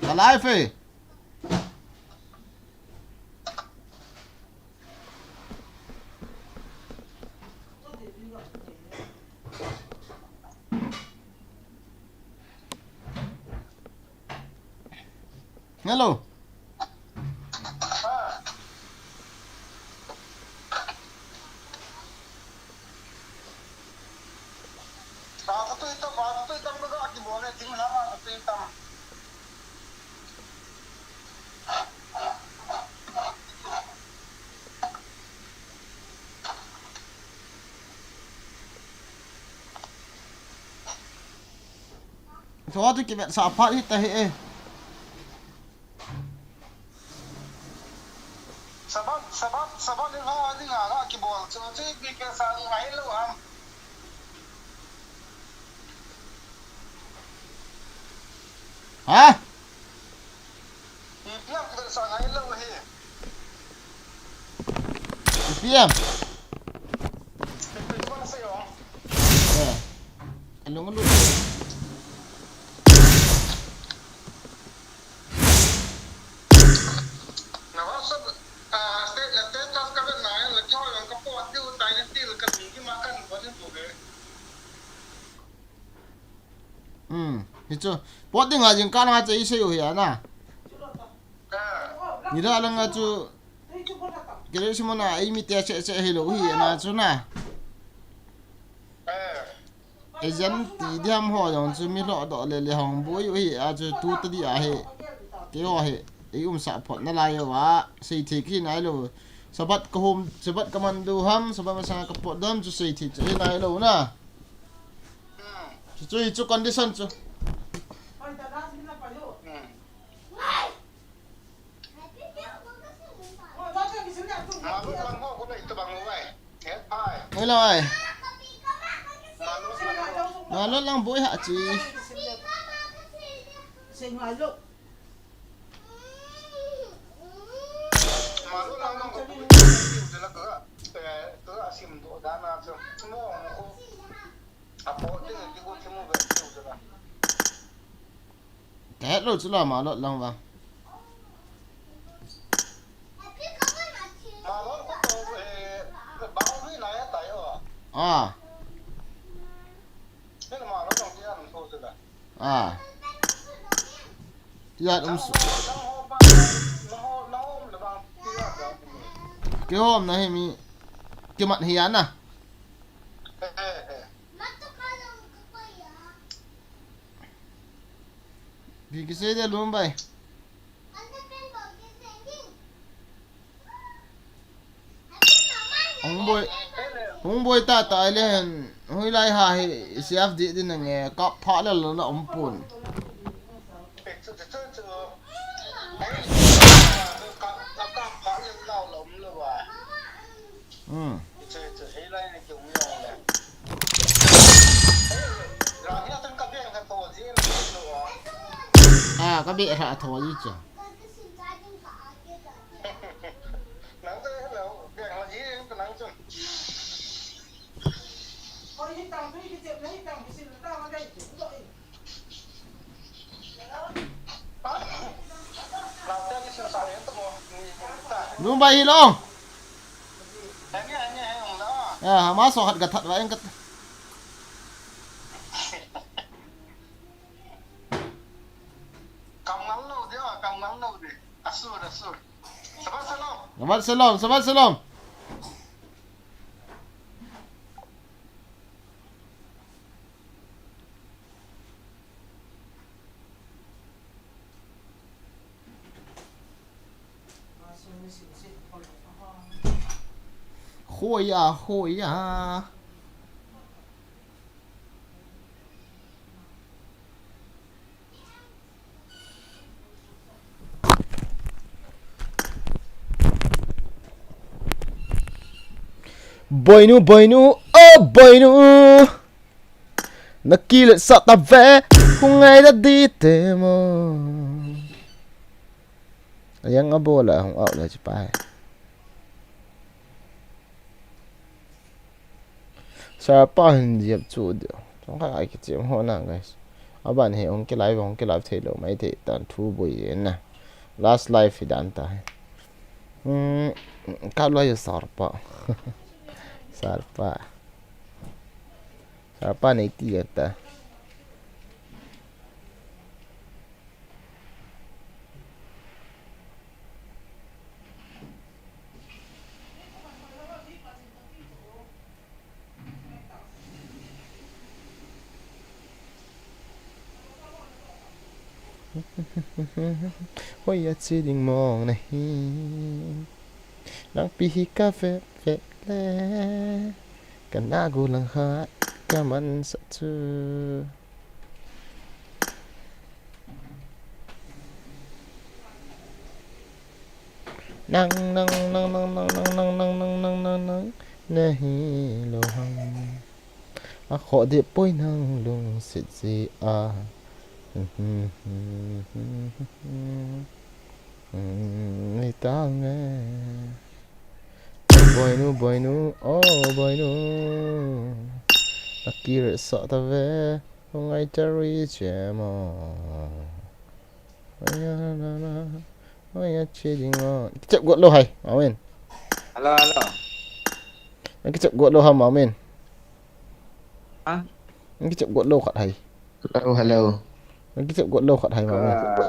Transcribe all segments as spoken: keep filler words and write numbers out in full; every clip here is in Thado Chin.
Ka live e. Hello. Tho tu kibet sa phat hita hi e. Sabat, sabat, sabat ni ha ding a kibol chu chu bi ke sa ngai lo ham. Ha? Ipi ham kibet sa ngai lo hi. Ipi ham? Ipi ham sa yo. Eh. Alung lu. Na WhatsApp, ah, state, na status ka na, na kyo yung ka po, ati u tayo na til ka mingi makan ko ni buge. Hmm, hicho. Pot ding a jing ka na che isei u hi ana. Ah. Ni da lang a chu. Kere si mo na, ei mi te che che hi lo hi ana chu na. Ah. Agent ti diam ho jong chu mi lo do le le hong boi u hi a chu tu ta di a hi. Keiho hi. Ei um sa phot na lai u a. Sei thei ki nai lo. Sabat ka hom, sabat ka man do ham, sabat masanga ka pot dam chu sei thei chu hi nai lo na. Chu, chu, chu condition chu. Hello, ai. Malo lang boy ha chi. Ka het lou chu la, Malot lang vang. Ah. Ah. Ijat um su. Kihom na hi mi. Kimat hi ana. Bi kisei de lum bai. Hung boi, hung boi tata le hen, hoilai ha hi, siaf di di nange, kap pha le lo na um pun. Hmm. Ah, ka be ra tho ji chu. Number hi lo. Ya, ama so hat ga that va eng ka. Kam ngal lo de, kam ngal lo de. Asur, asur. Sabat shalom. Sabat shalom, sabat shalom. Hoiya, hoiya. Boinu, boinu, oh boinu. Nakilet sah tave, hung ngaida di te mo. Ajang abola, hung out le chu pa he. Sa pa hin jep chu de. Chong kha ai kichem ho na, guys. Aban hi hung ki live, hung ki live thei lou mai thei tan thu boi na. Last live hi dan ta hi. Hmm, ka lo ya sarpa. Sarpa. Sarpa nei ti ya ta. Hoiya che ding mong nahi. Nang pi hi ka vet vet le. Ka na gu lang ha ka man sa chu. Nang, nang, nang, nang, nang, nang, nang, nang, nang, nang, nang, nahi lo ham. A kho de poi nang lungsit ji a. Ni tang e. Boinu, boinu, oh, boinu. Nakire sa ta ve. Ngai ta ri che mo. Oi ya na na, oi ya che ding mo. Kichep got lou hai, Mamin. Hello, hello. Nang kichep got lou ham, Mamin. Ha? Nang kichep got lou khat hai. Hello, hello. Nang kichep got lou khat hai, Mamin. Ka,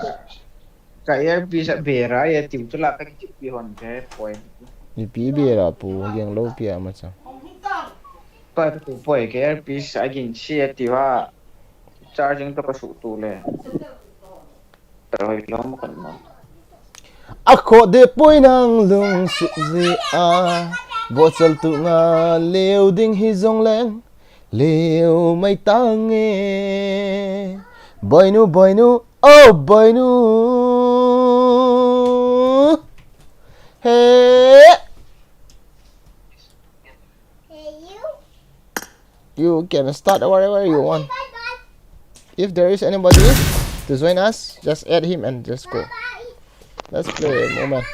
ka earpiece a bera ya tiu tu la ka kichep pi hon ke point. Ni pi bera pu, yang lou pi ama cha. Pa tu poi ke earpiece a gin si ya tiu ha. Charging to ka su tu le. A kho de poi nang lungsit ji a, bochal tu nga leo ding hi jong leng, leo mai tang e. Boinu, boinu, oh boinu. He. You can start wherever you want. If there is anybody to join us, just add him and just go. Let's play a moment.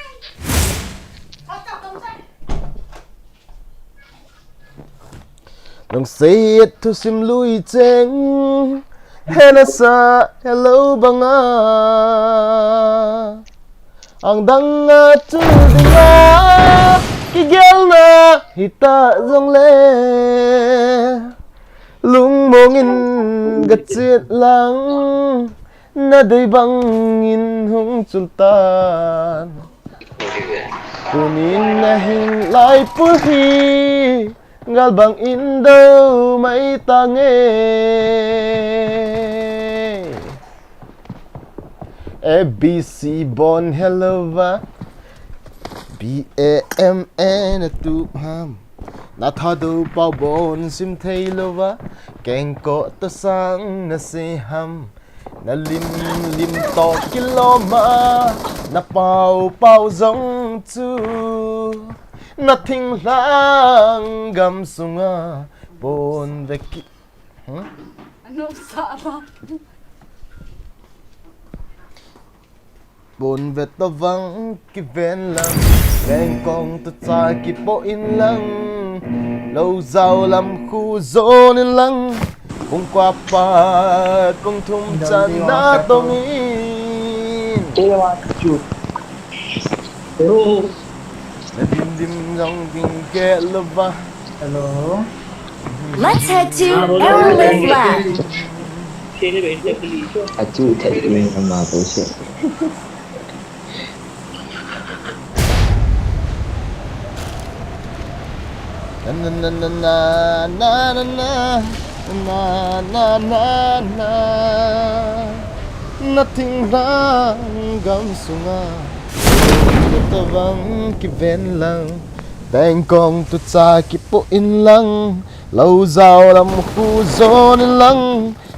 Lungset thusim lui cheng. Hena sa hello banga. Ang dang a chu dinga kigelna hita jong le. Lungmong in gachet lang na dei bang in hung chul tan. Tunin na hing lai pu hi. Gal bang in do mai tang e. A B C bon hello va. B A M N tu ham. Na tha do pau bon sim thei lou va. Keng ko ta sang na se ham. Na lim lim to kiloma. Na pau pau jong chu. Na thing hlang gam sunga pon ve ki. Hmm? Ano sa ba? Pon ve to vang kiven lang. Veng kong to cha kipo in lang. Lo zau lam khu zon in lang. Pung kwa pa, pung thum chan na tong in. Hello. Na dim dim jong ding ke lova. Hello. Let's head to Arrowless Lab. Achu thei ding ama ko se. Na na na na na na na na na na. Na thing hlang gam sunga tavang kiven lang. Bengkong tu cha kipo in lang. Lo zau lam khu zon in lang.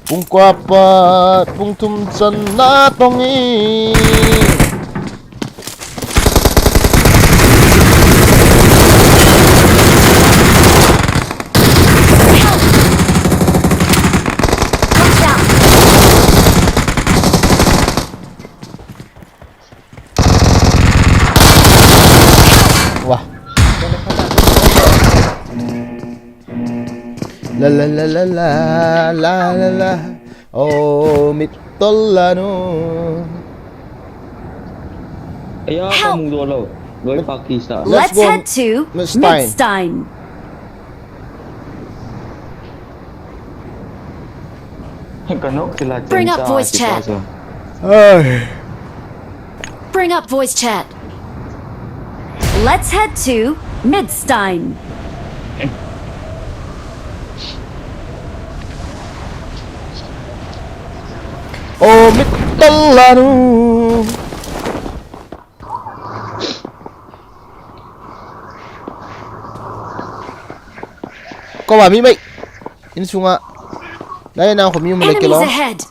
Pung kwa pa pung thum chan na tong in. Wah. La la la la la la la la. Oh, mit tol lanu. Aya, Help! Kamu dolo. Loi pakisa. Let's Let's go, head to Midstein. Midstein. Kano sila Bring up chencha voice chat. Kipaso. Ay. Bring up voice chat. Let's head to Midstein. Oh, mit tol lanu. Koba mi mai. Insunga. Lai na ko mi mu le ke lo. Enemies ahead.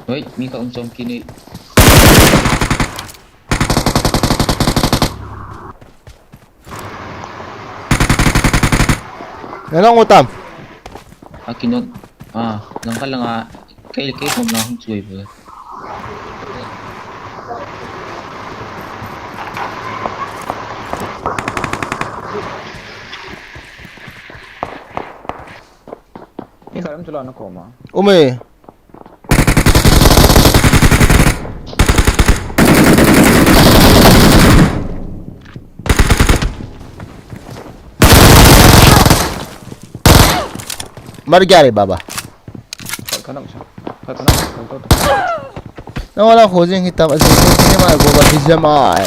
Oi, mi ka um som kini. Nang utam. Akinot. Ah, lang ka lang ah. Kei, kei kom lang hung chui bu. Ni kalam chula na koma. Ume. मर गया रे बाबा। Kal kanam siya. Kal kanam. Kal to. Nawala ko jing hitam, ajing ko jing ma ko ba bijama.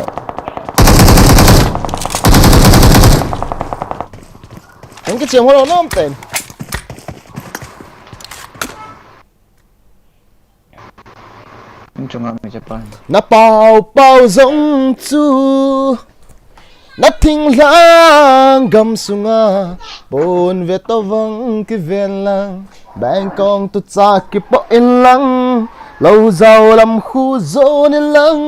Ang kitse mo nom ten. Chunga mi chepa. Na pau pau jong chu. Na thinglhang gam sunga. Pon ve to vang kiven lang. Bengkong tu cha kipo in lang. Lo zau lam khu zon in lang.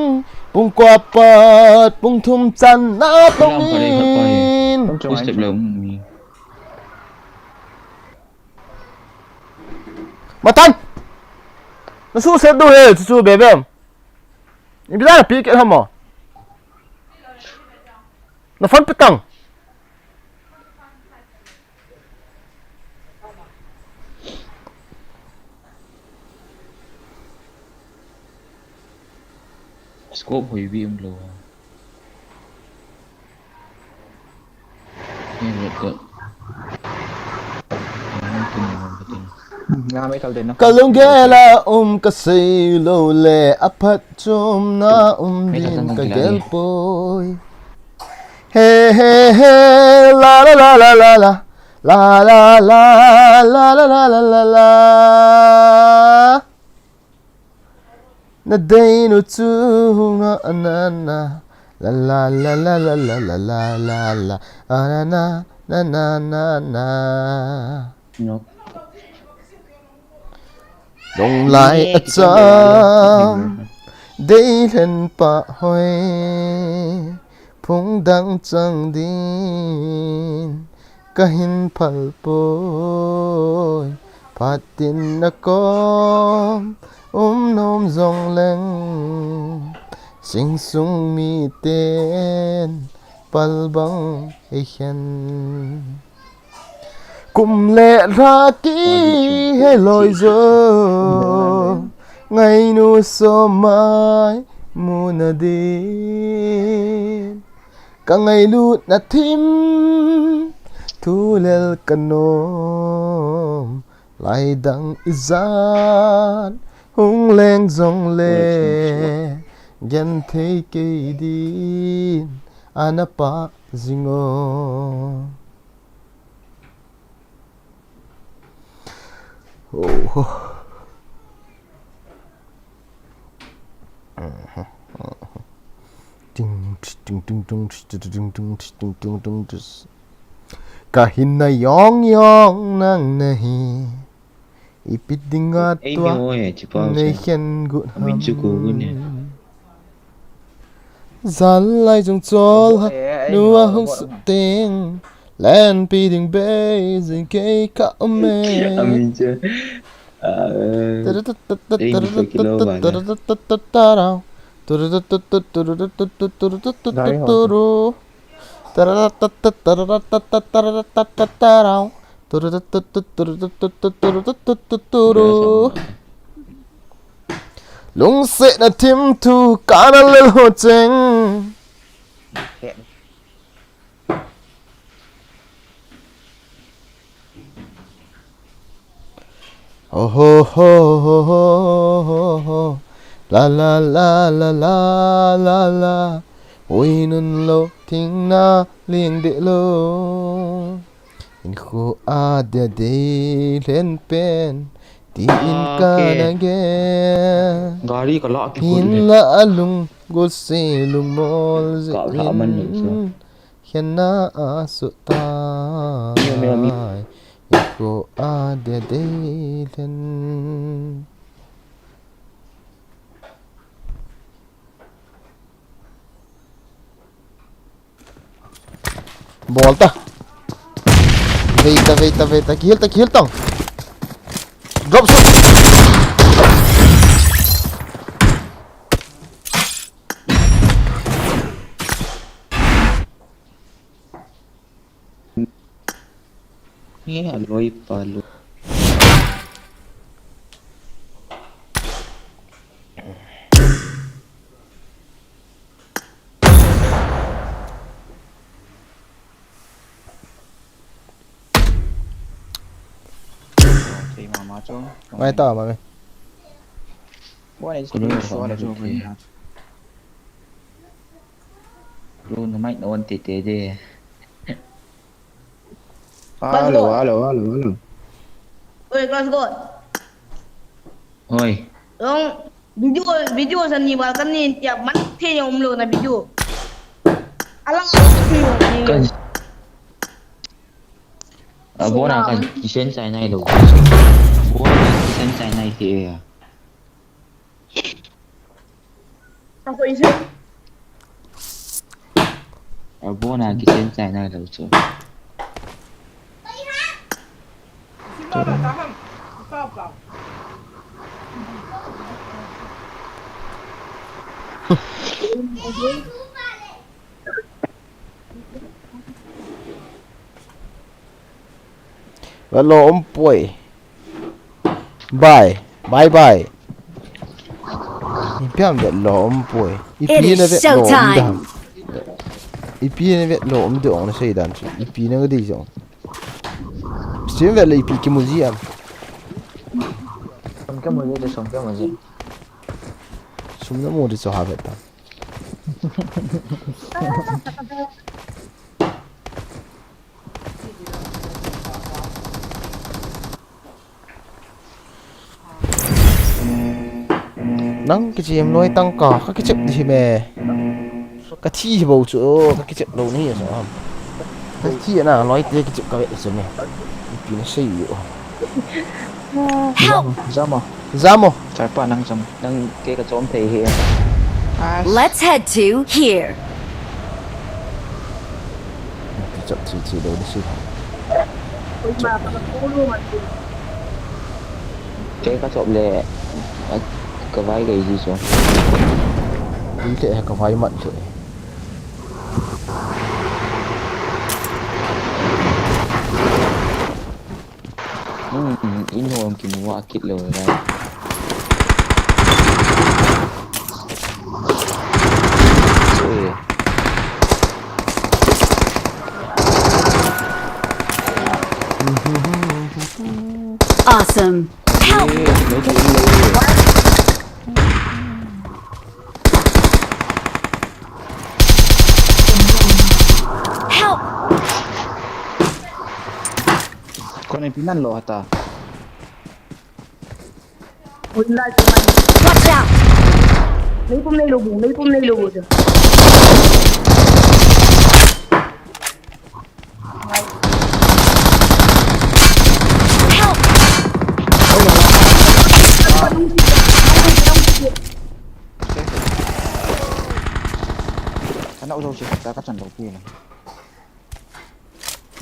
Pung kua pat, pung thum chan na tong in. Step lo mi. Matan! Na su se du he, chu chu be be. Ibi da na pi ke hamo. Na phone pe tang. Scope hoi bi um lo. Ka lunggel a um ka sei lo le, a phatchomna um din ka gel poi. He, he, he, la, la, la. La, la, la, la. Na dei nu chu na, na, na. La, la, la. Na, na, na, na, na. Dong lai a chang. Dei hlen pa hoi. Phung dang chang din ka hin phal poi, phatin na kom um nom jong leng, sing sung mi ten pal bang ei khen. Kum le lha kihei loi jo, ngainu so mai mu na din. Ka ngailutna thim, thu lel ka nom, lai dang ijat, hung leng jong le, gen thei kei din, ana pha jing o. Oh. Ting, ting, ting, ting. Ka hin na yong yong nang na hi. Ipi dinga tua nei khen gu ham. Jal lai jong chol ha, nu a hung sut teng, lenpi ding bei jing kei ka um e. Amin che. Ah, eh, eh, ni to kilo ba le. Lungsetna thim thu kana lel ho cheng. Oh ho ho ho ho ho ho. La la la la la la la. Ui nun lo thing na ling de lo. In khu a dia dei len pen. Ti in ka na ge. Gari ka la ki. Hin la alung gul se lung mol ze. Ka la man ni sa. Khen na a su ta. Miu, miu, miu. Ikho a dia dei len. Bol ta. Vei ta, vei ta, vei ta. Kihil ta, kihil ta. Drop shot. He, aloi pa lo. Thei mama chu. Mai ta ma me. Bo nei chu so ba. Lu na mai na on te te de. Alo, alo, alo, alo. Oi, class god. Oi. Long video, video sa ni wal kan ni tia man the ya um lo na video. Ala video ni. Kan. Abona kan kisen chai nai lo. Abona kisen chai nai the ya. Abona kisen chai nai lo chu. Velo um poi. Bye. Bye bye. Ipi ham velo um poi. Ipi na velo um dam. Ipi na velo um de ong na sei dan chu. Ipi na ga dei jong. Sim velo ipi ki mu ji am. Som ke mu ji, som ke mu ji. Sum na mu de cho ha vet ta. Nang kichem loi tang ka, ka kichem di hi me. Ka thi hi bou chu, ka kichem lou ni so ham. Ka thi na loi te kichem ka ve chu me. Ipi na sei u. Help! Jamo. Jamo. Chapa nang jam. Nang ke ka chom thei hi. Let's head to here. Ka chop chi chi lo ni si. Ke ka chop le. Ka vai ke ji so. Ni te ka vai mat le. Hmm, in hom kimu a kit lou lai. Ui. Awesome. Help! Ui, mei kit lou. Help! Kone pinan lo hata. Watch out! Nei pum nei lo bu, nei pum nei lo bu. Help! Kana u lo che, ka ka chan lo pi na.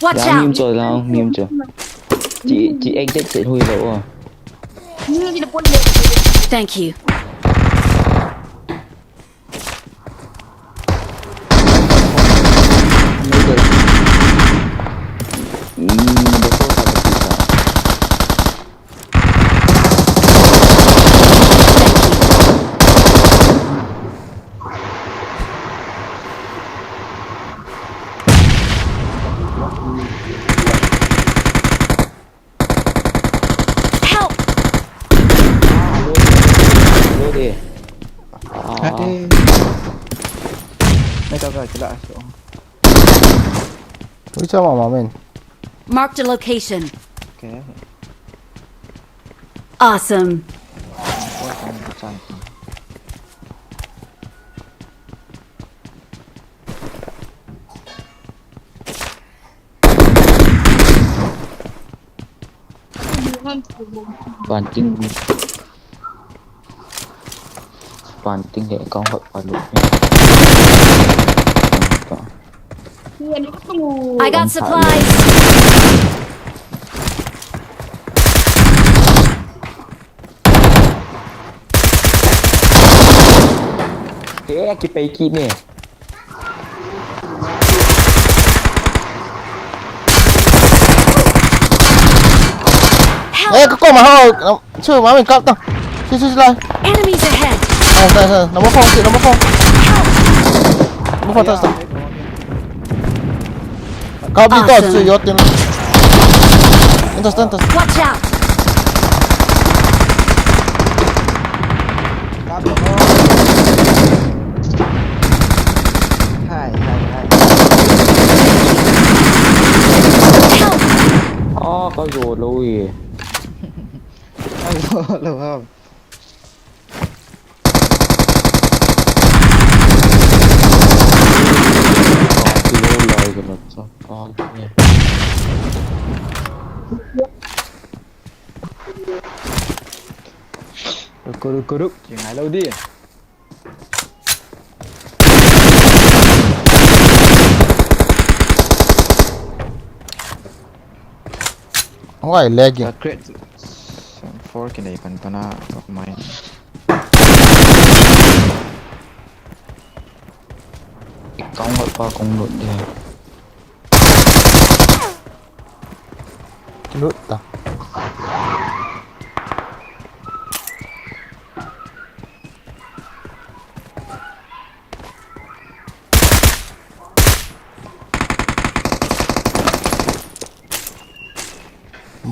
Watch out! Lam mim cho, lam mim cho. Chi, chi exit set hui lo. Thank you. Hmm, betul satu kita. Help! Alo dia. Ah. Ade. Mai tau ka kila so. Ui, cha mama men. Marked a location. Okay. Awesome. Planting. Planting he account hot pa lut. I got supplies. Te ki pei ki ne. Help! Eh, ka koma ho. Chu, ma min kap ta. Chu, chu, chu, lai. Enemies ahead! Nice, nice, nice. Number four, number four. Number four, touch ta. Kap di to, awesome. Chu, yo tin. Entas, entas. Watch out! Kap di to. Hai, hai, hai. Help! Ah, ka zo lou e. Ka zo lou ham. Ruk, ruk, ruk. Ngai lou di. Why lagging? Ka create four kinei pan pana, of mine. Account hot pa kong lut dia. Lut ta.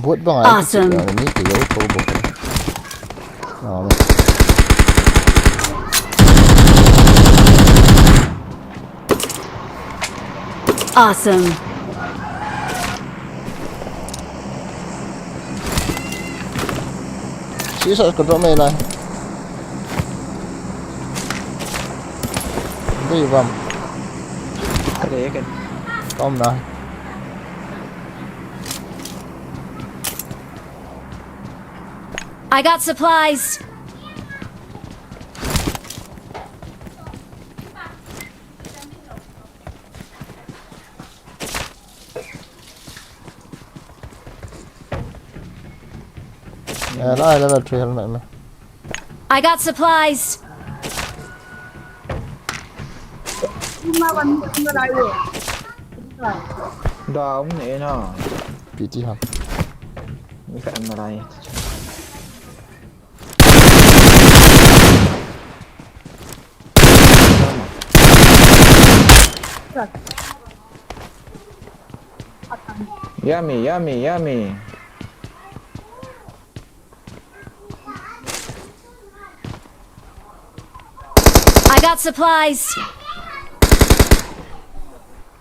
Bot bang ai. Awesome. Ni ke yo ko bot. Ah. Awesome. Sisa ka drop mai lai. Dei bam. Kare kan. Kom na. I got supplies. Eh, la level three helmet me. I got supplies. Down ne na. P T ham. Ni ka M R I. Yummy, yummy, yummy. I got supplies.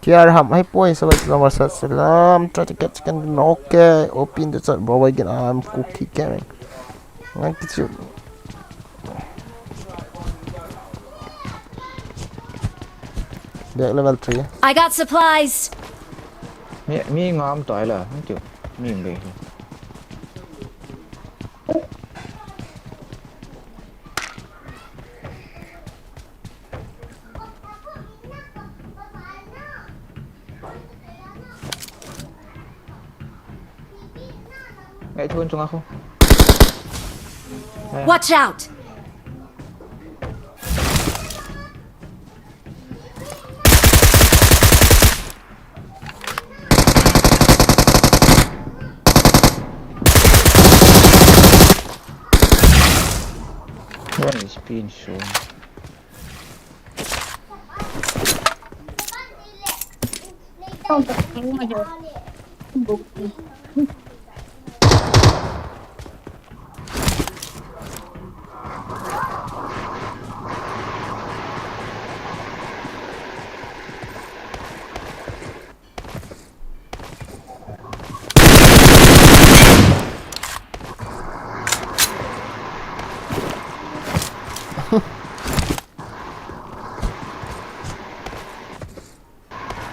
K R ham, hai poi, sabai salam, salam, try to get second, okay, open the chat, bro, again, I'm cookie gaming. Ngai kichu. Back level three. I got supplies. Mi, mi ngam toi la, thank you. Mi be. Ngai thun chunga khu. Watch out! One H P in soon.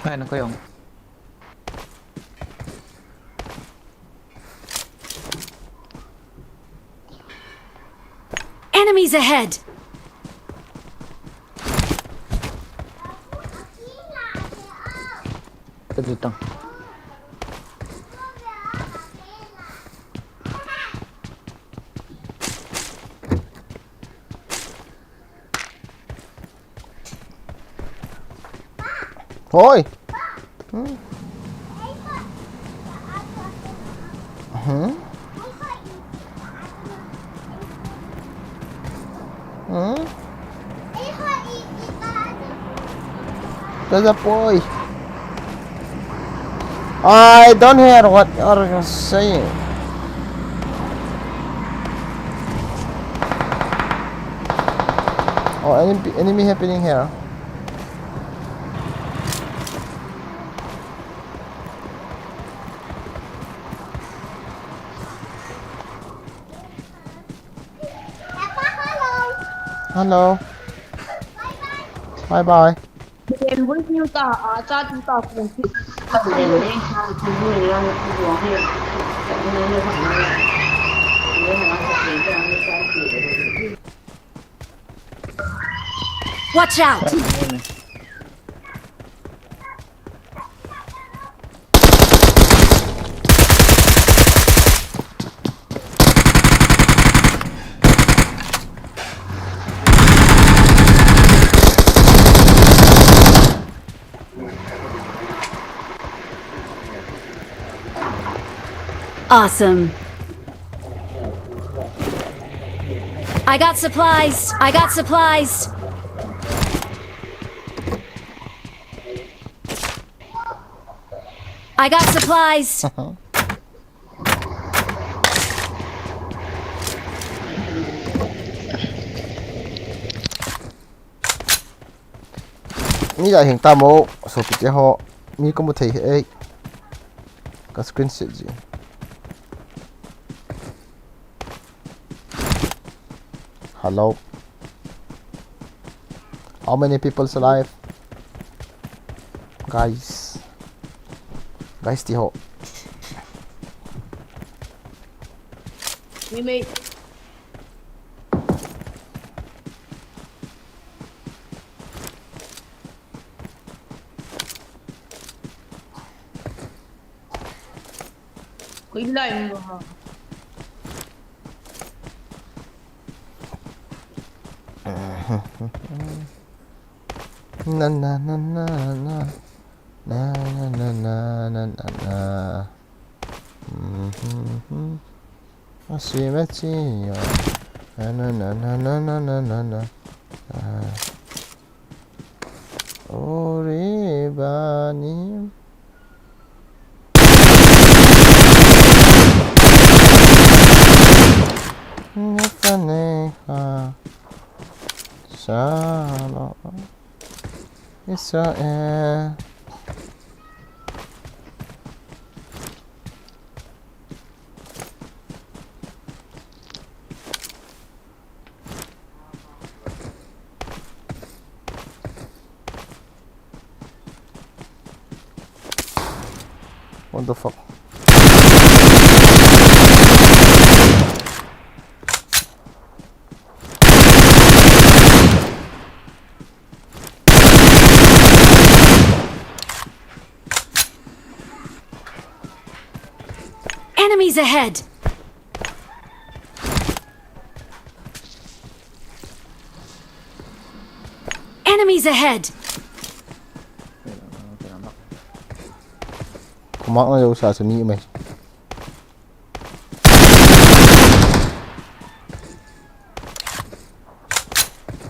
Ai, nako jong. Enemies ahead! Ka jutang. Hoi. Hmm. Hmm. Hmm. There's a boy. I don't hear what you're saying. Oh, enemy, enemy happening here. Hello. Bye bye. Watch out! Awesome. I got supplies. I got supplies. I got supplies. Mi ja hing tamo, sopite ho, mi kamu thei e. Ka screen share ji. Hello. How many people's alive? Guys. Guys, ti ho. Mi mei. Koi lai mo ha. Na, na, na, na, na. Na, na, na, na, na, na, na. Mhm, mhm. Asi meti yo. Na, na, na, na. Ah. Ori bani. Nefaneha. Shalom. Israel. What the fuck? Enemies ahead! Enemies ahead! Kumak na jauh sa sini mai.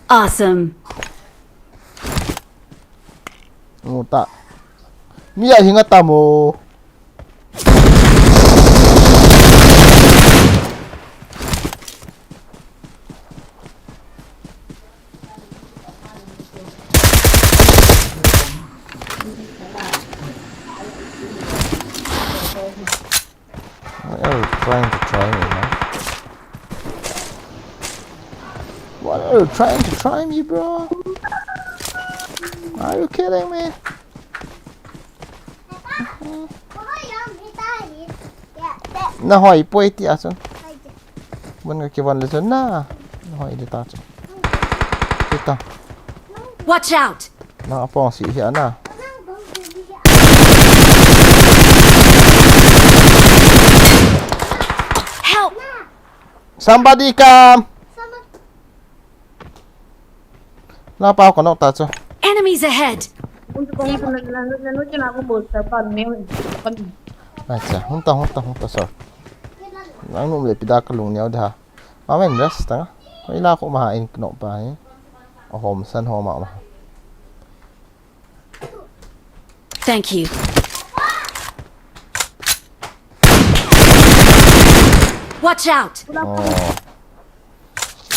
Awesome. Mu ta. Mi a hinga ta mo. Why are you trying to try me, man? Why are you trying to try me, bro? Are you kidding me? Na hoi poi ti a chun. Mun ka kivon le chun na. Na hoi di ta chun. Kita. Watch out! Na apong si hi ana. Help! Somebody come. Na pa ko nok ta chu. Enemies ahead! Untu kong untu na na na na na ko bol sa pan ne pan. Acha, hung ta, hung ta, hung ta, sir. Nang num le pida ka lung niau da. Ma men rest ta. Oi la ko ma in nok pa hi. A hom san hom ma ma. Thank you. Watch out! Oh.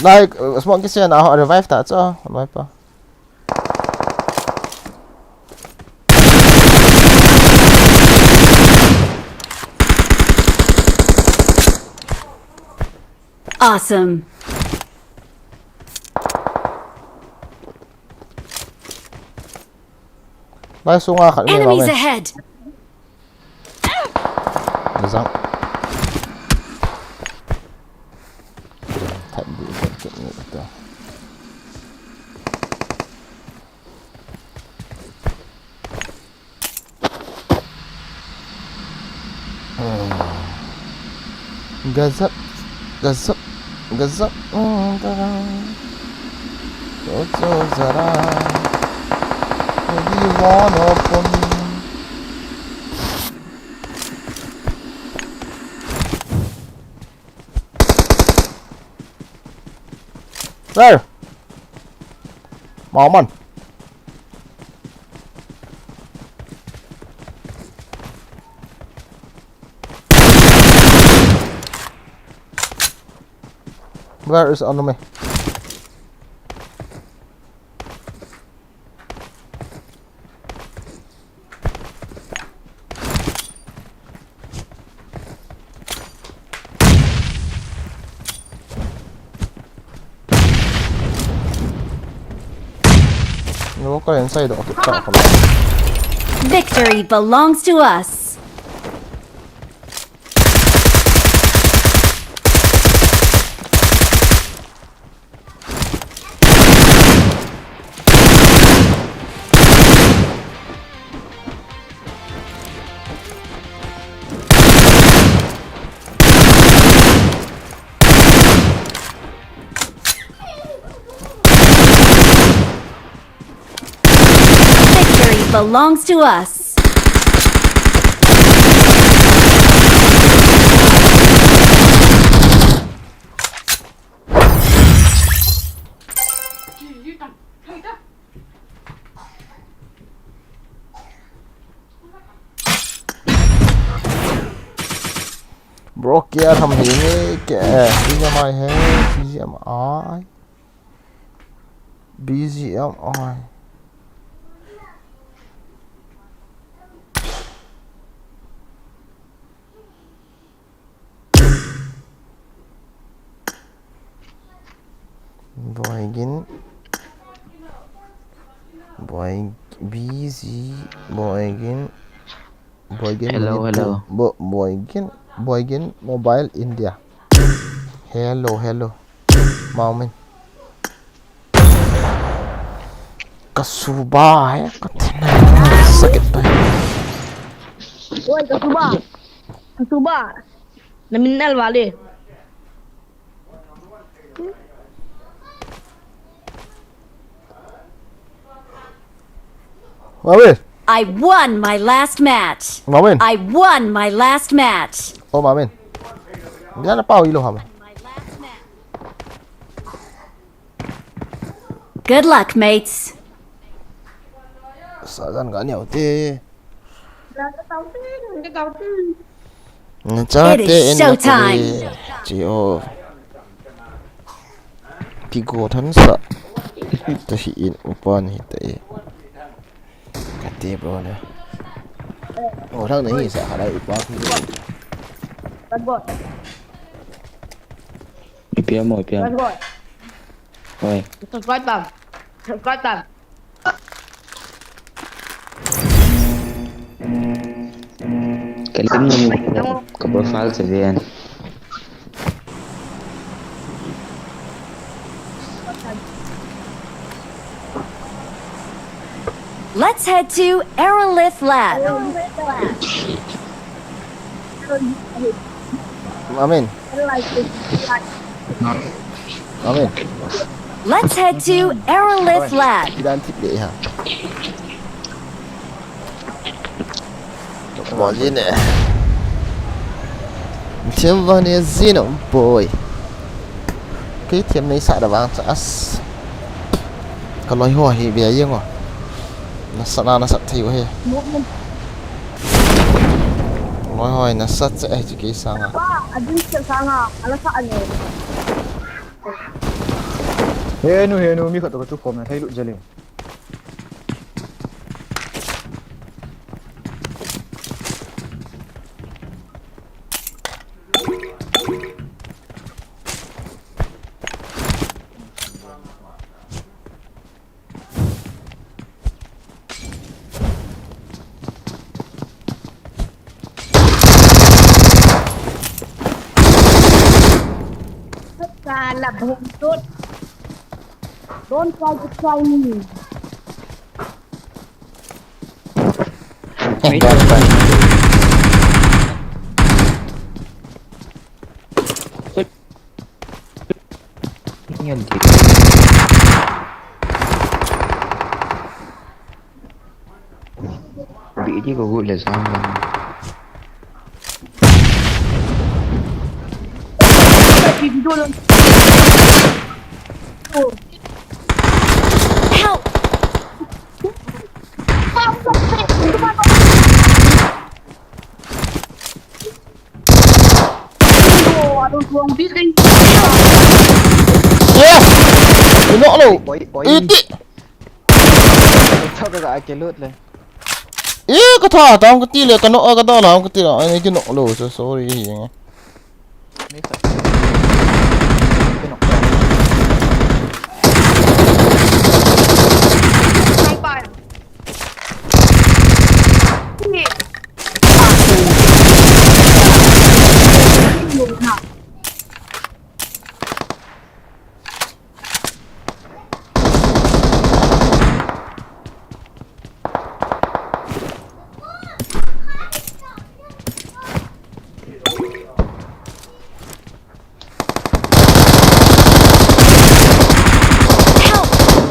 Like, uh, smoke kisi na revive ta chu, revive pa. Awesome. Lai sunga khat ni Enemies ma. Ahead! Zang. That be good to me to. Gazap, gazap, gazap. Socho zara. Maybe one of them. Where? Maman. Where is enemy? Local inside of the top. Victory belongs to us! Victory belongs to us. Bro, kya tham hi nge, kya, eh, B G M I hai, B G M I. B G M I. Boygin. Boy, B G, Boygin. Boygin. Hello, Manipur. Hello. Bo-, Boygin. Boygin Mobile India. Hello, hello. Mamin. Kasuba hai, kathina. Sakit to. Oi, kasuba. Kasuba. Na minnal wale. Mamin. I won my last match. Mamin. I won my last match. Oh, Mamin. Dia na pau ilo hama. My last match. Good luck, mates. Sajan ga niau te. Nachate ena chi o. Pigo than sa. Tahi in upan hi te. Kate bro ne. O thang nahi sa halai upa ki. Ipi ham, ipi ham. Oi. Subscribe tam. Subscribe tam. Kalim ni ka profile sa ven. Let's head to Aerolith Lab. Amen. Amen. Let's head to Aerolith Lab. Kidan tip de ha. Bol jin e. Thim van e jin um poi. Kei thim nei sa da vang cha as. Ka loi ho hi bia yeng o. Nasat na nasat thei o he. Loi ho nasat cha e chi kei sanga. Pa, adin cha sanga, ala sa ane. Henu, henu, mi khat toh ka tu khom na thei lut jale. Sala bhumtut. Don't try to try me. Ngan di. Bi di ko gut le sam. Help! Yes! Ino lo. Oi, oi. Iti. Thaka ga ke lut le. Eh, ka tha, ta ka ti le, ka no, ka da la, ka ti la. Ai, ki no lo, so sorry, hi nge.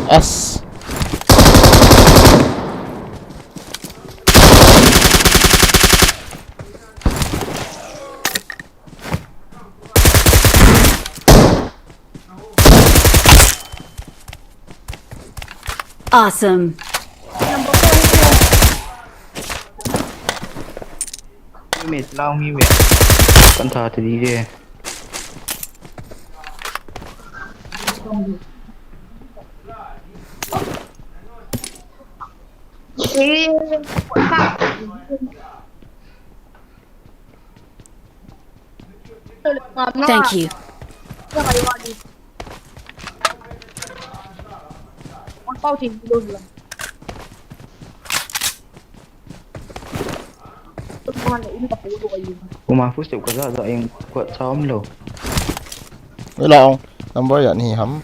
As. Awesome. Mi lao mi ve. Kan tha te di je. Thank you. Uma first step ka ja ja eng ko cha um lo. Ila ong number ya ni ham.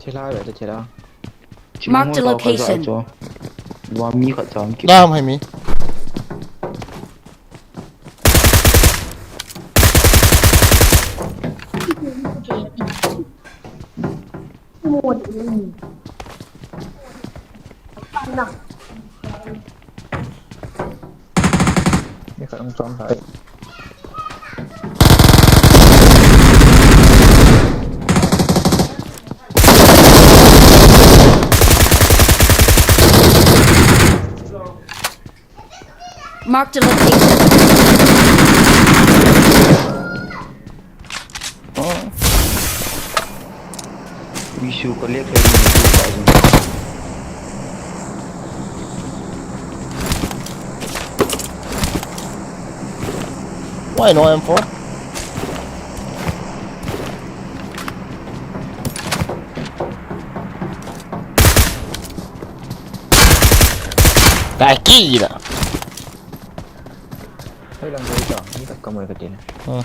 Thela ve ta thela. Mark the location. Wa mi khat cha um ki. Dam hai mi. Ni khat um chom thei. Marked a location. Ui, su ka lek hai ni, su ka jin. Why no M four? Kaki da. Hoi lang hoi to, ni tak kamoi ka tin. Hmm.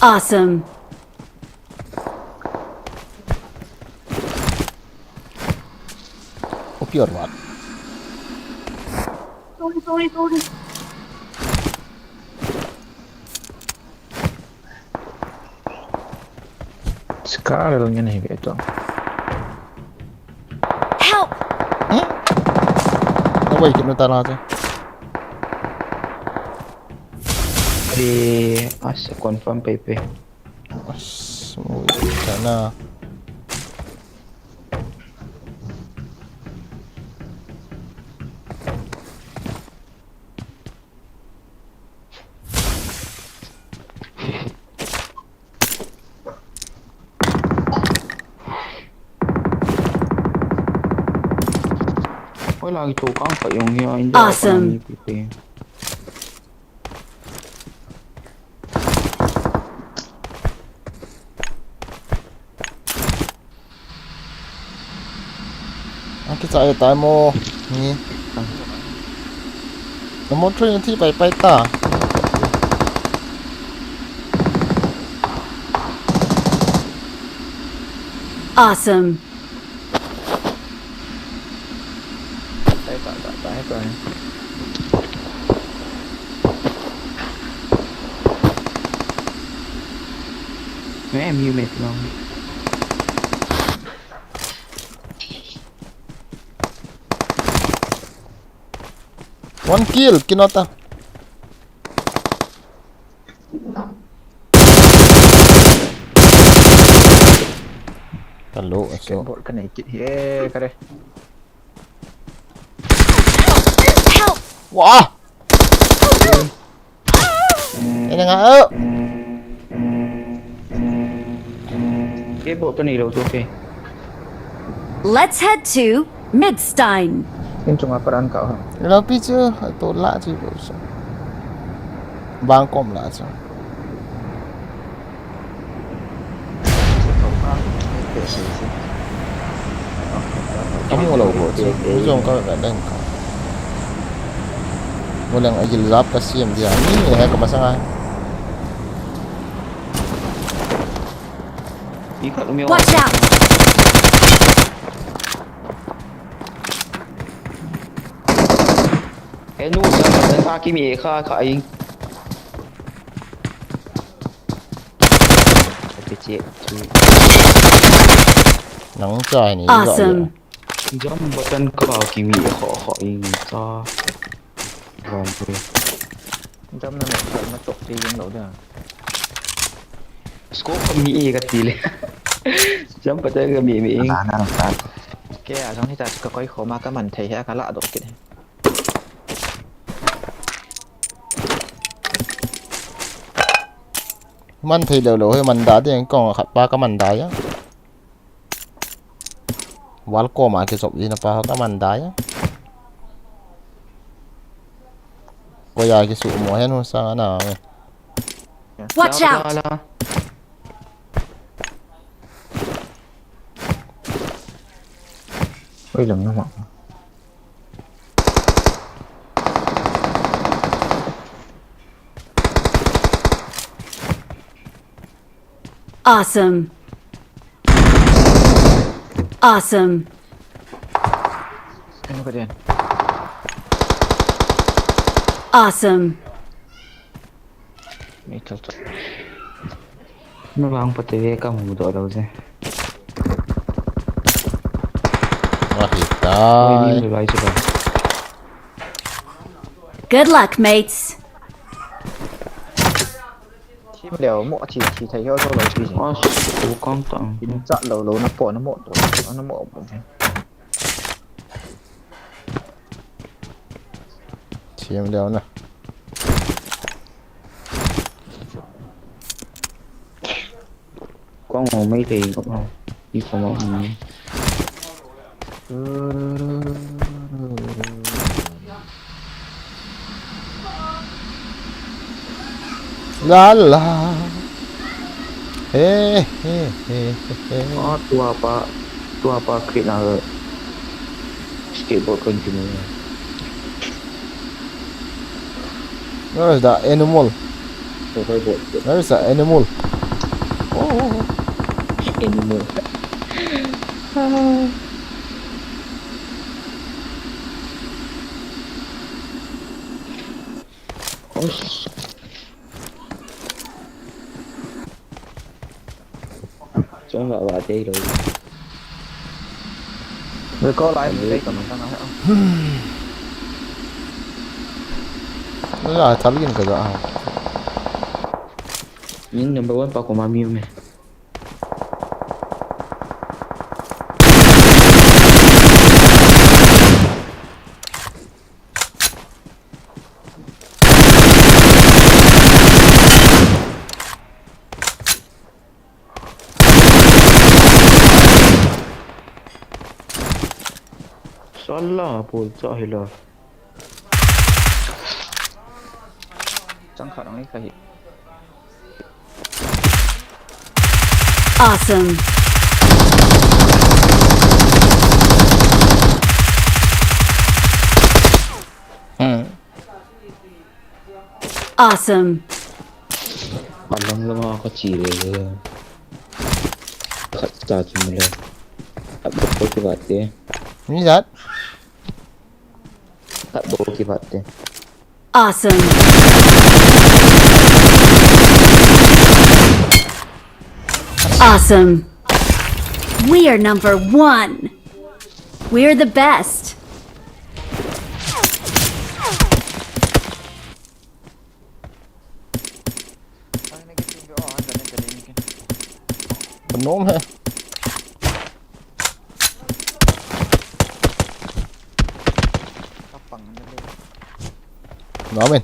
Awesome. Hope you're what? Sorry, sorry, sorry. Scar lo ngen hi ve to. Help! Hmm? Away kit nu ta la che. Ade, as confirm pe pe. As, mo ta na. Oi, lagi tu kang ka yung ya, hindi Awesome. Ako nang ipipi. Ang kita ay tayo mo. Ni. Namo train ti pai pai ta. Awesome. Tayo ta ta ta ta. May M U mate lang. One kill, kinota. Hello, aso. Bot ka nei kit hi, eh, kare. Help! Wah! Ina nga, oh! Ke bo to ni lo to ke. Let's head to Midstein. In chunga paran ka ha. Lo pi chu, to la chu bo chu. Bang kom la chu. Kamu lo bo chu. Mu jong ka ka dang ka. Mu lang a jil zap ka siam dia. Ni he ka masang a. Watch out! Enu, jump button ka kimi kha kha ing. Che che. Nang cha ni. Awesome. Jump button ka kimi kha kha ing cha. Jump na me na tok ti ing lo da. Scope ka mi e ka ti le. Jump button ka mi mi ing. Na na na. Ke a jong hi ta ka koi kho ma ka man thei he ka la do kit. Man thei lo lo he man da de kong khat pa ka man da ya. Wall koma kisop jina pa ka man da ya. Koya kisu mo hen hu sa na. Watch out! Oi, lang na ma. Awesome. Awesome. Ano ka diyan? Awesome. May toto. Ano ba ang pati ka mo do daw siya? Makita. Ay, hindi ba ito ba? Good luck, mates. Sim leo mo chi chi thai yo so lo chi. Asa, tukang tang. Sa lo lo na po na mo to. Ano mo po. Sim leo na. Kong mo mai thei ko. Iko mo. La la. Hey, hey, hey, hey, hey. Ah, tua pa, tua pa kit na skateboard kan kini. Where is that animal? Survival. Where is that animal? Oh, animal. Oh. Chong wa wa te lo. Recall ai mo dai ka man ka na. La, thal gin ka ja. Nin number one pa ko ma mi me. Sala pol cha hila. Chang khat ang ni ka hi. Awesome. Hmm. Awesome. Alang lama ka chi le. Khat ta chi le. Abo ki baat hai. Ni jat. Abo ki baat hai. Awesome. Awesome. We are number one. We're the best. Nom he. Nom in.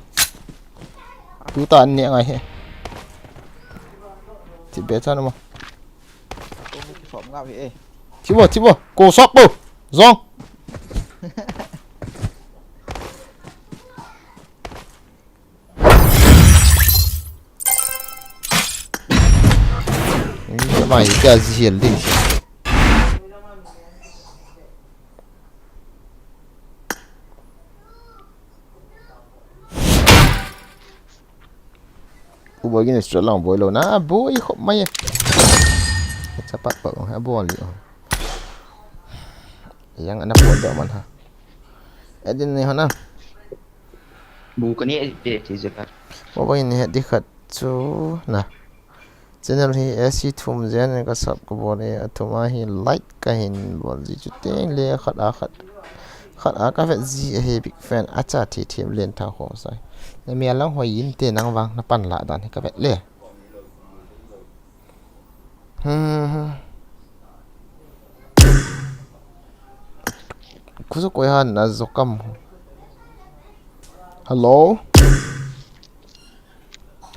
Tu ta an ne ngai he. Ti be cha no ma. Ti bo, ti bo. Ko sok bo. Zong. Mai ka zihel ding. Ubo gin extra lang boi lo na boi khop mai. Chapat pa ha bol li. Yang ana pot do man ha. Edin ni hona. Bu ka ni edit ti je ka. Bo ba ni he di khat chu na. Channel hi S C thum jen ka sub ka bol e, athum a hi like ka hin bol ji chu teng le khat a khat. Khat a ka vet ji a hi big fan a cha thi thim len tha kho sai. Na mi a lang hoi in te nang vang na pan la dan hi ka vet le. Hmm. Kuso koi han na zokam. Hello?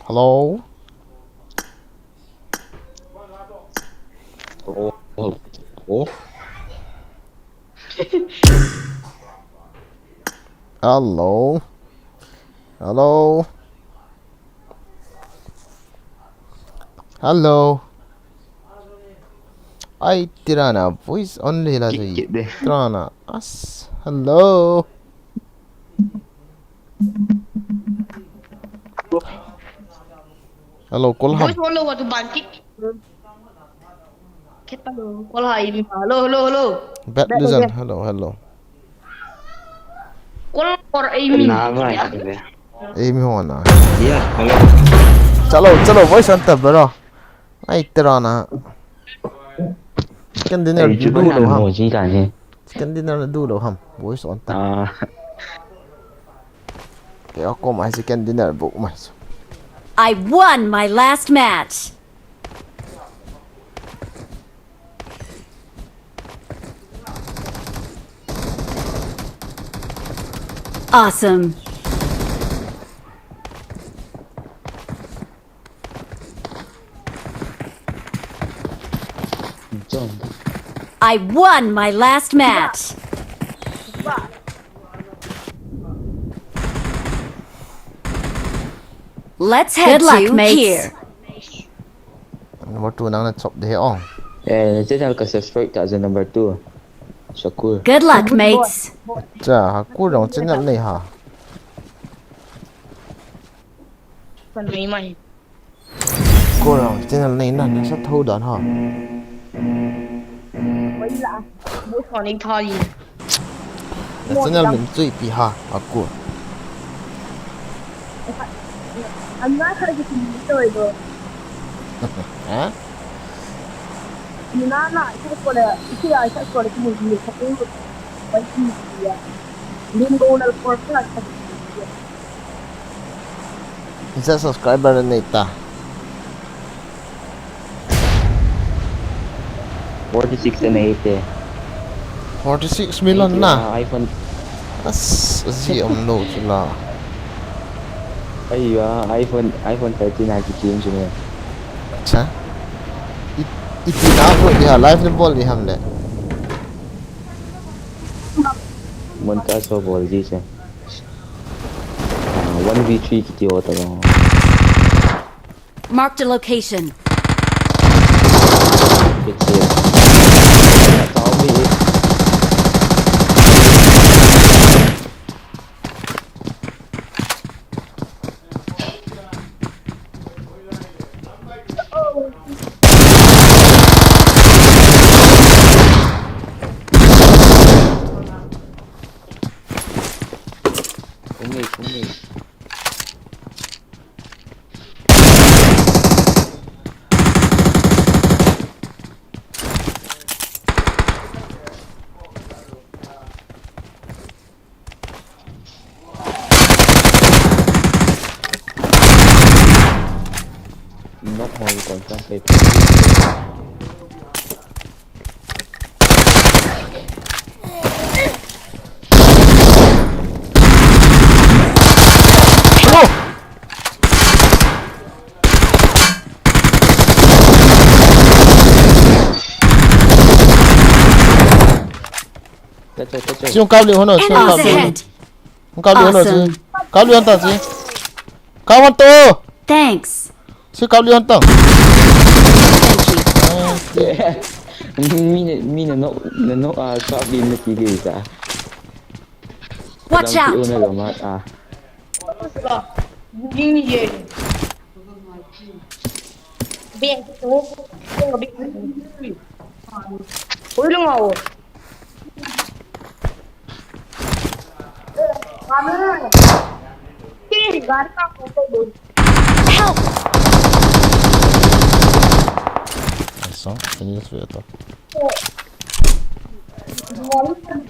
Hello? Oh, oh, oh. Hello? Hello? Hello? Ai, Tirana, voice only la jui. Kit de. Tirana, as. Hello? Hello, call ham. Voice only wa tu ban kit. Hello, call ha, aim ha. Hello, hello, hello. Bad Legend, hello, hello. Call for aim. Aim ho na. Yeah, hello. Chalo, chalo, voice on ta bro. Ai, tera na. Chicken dinner du lou ham. Chicken dinner du lou ham. Voice on ta. Ah. Kei a kom a hi chicken dinner book mai. I won my last match. Awesome. I won my last match. Let's head to here. Number two nang na chop de ong. Eh, channel ka subscribe ta number two. Shakur. Good luck, mates. Cha, Hakur dong channel nei ha. Kan nei mai. Ko dong channel nei na, na sa tho dan ha. Wai la. Bo ko nei tha yi. Channel min chu ipi ha, Hakur. An na kha ki ti to do. Ha? Ni na na, ita ko le, ita ya, ita ko le, ki ni, ni, ka ko, wai ki ya. Lim go na ko ka ka. Isa subscriber na ita. Forty-six and eighty. Forty-six million na. Ah, iPhone. As, asi om lo chula. Aiya, iPhone, iPhone thirteen na ki kim chula. Acha. I, ipi na upload di ha, live na bol di ham le. Montage ho bol di se. Ah, one v three kiti ho ta lo. Marked a location. Kiti. Tao mi. Umi, umi. Not hoi kon chang pe. Tacho, tacho. Siung kap liu hon o, siung kap liu. Enemies ahead. Kap liu hon o, si. Awesome. Kap liu hon ta, si. Kap hon to. Thanks. Si kap liu hon ta. Thank you. Mi ne, mi ne no, ne no, ah, kap liu ne ki liu ta. Watch out. Lam ki u ne lo ma, ah. Help! Essa, tem isso, eu tô. Awesome.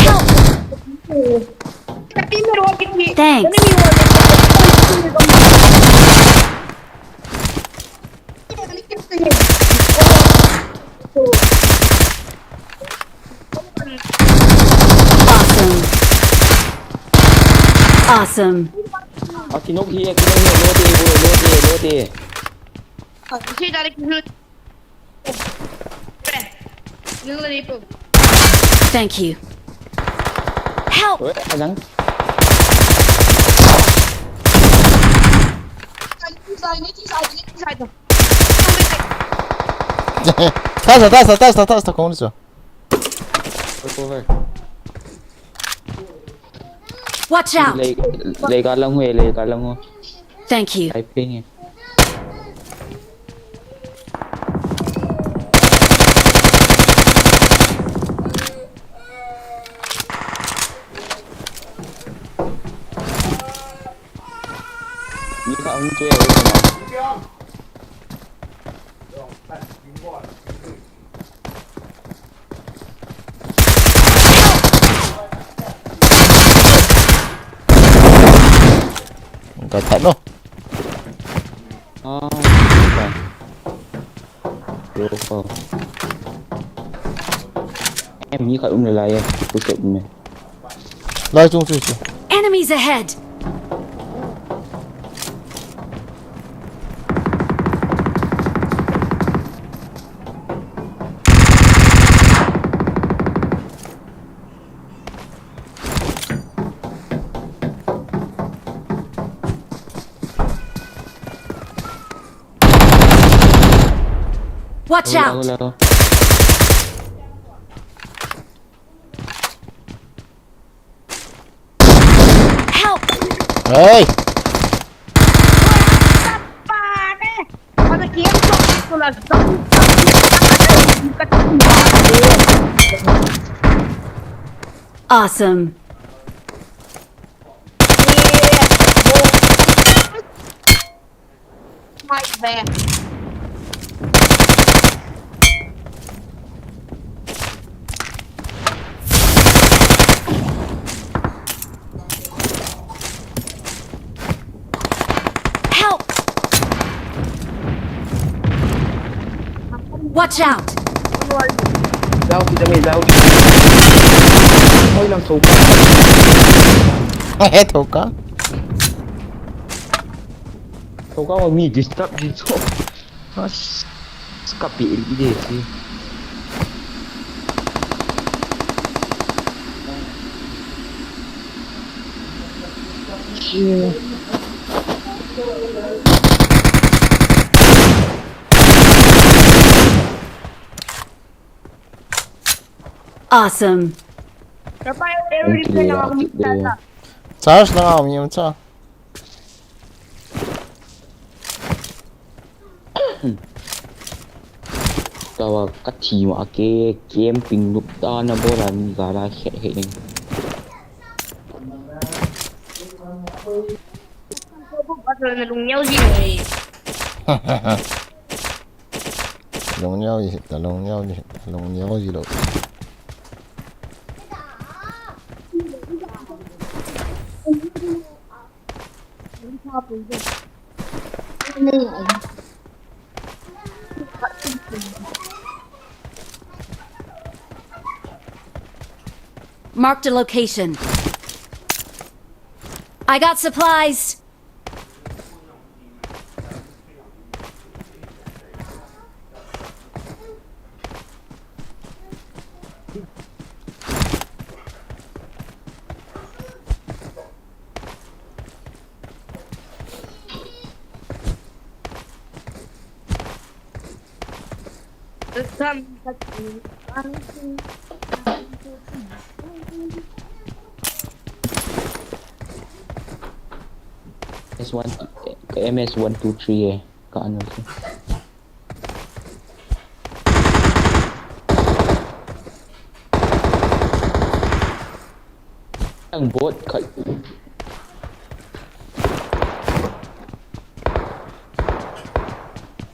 Help! Thanks. Awesome. Awesome. Akinok hi, akinok hi, load e, bro, load e, load e. Thank you. Help! Oi, alang. Tasa, tasa, tasa, tasa, kong ni so. Go, go, go. Watch out! Lei, lei ka lang ho, lei ka lang ho. Thank you. Ai ping e. Ni ka ang tu ya. Ka that lo. Ah, ka. Yo, ka. Em, ni ka um le lai e. Push up me. Lai chung chu chu. Enemies ahead! Watch out! Hello, hello. Help! Hey! Awesome. Help! Watch out! Jao kit, jao kit. Hoi lang, thoka. He, thoka. Thoka, mi disturb ji so. As, kapi ide si. Awesome. Charge na ngam yam cha. Tawa kathi ma ke camping lup ta na bola ni gala he he ni. Long niau ji, ta long niau ji, ta long niau ji lo. Marked a location. I got supplies. S one, M S one two three eh. Ka ano si. Ang bot ka.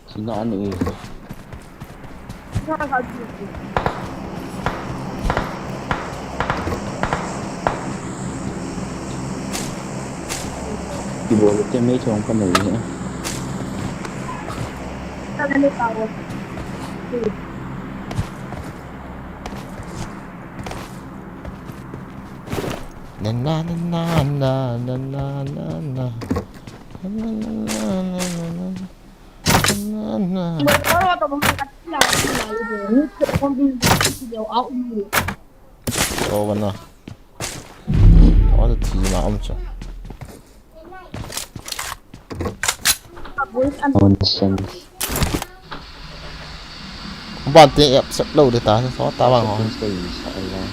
Sina ano eh. Ibo te me chong ka mai eh. Na, na, na. Na, na. Over na. Over the team, I'm sure. Nonsense. Ban te ep sep lo de ta, so ta bang ho. Nonsense, inshallah.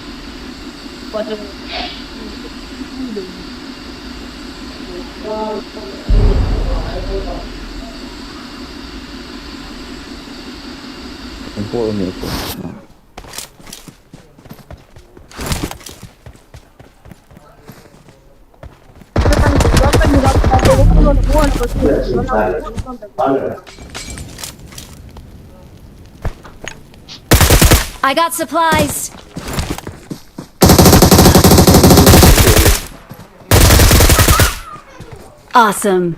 Ang po ni po. I got supplies. Awesome.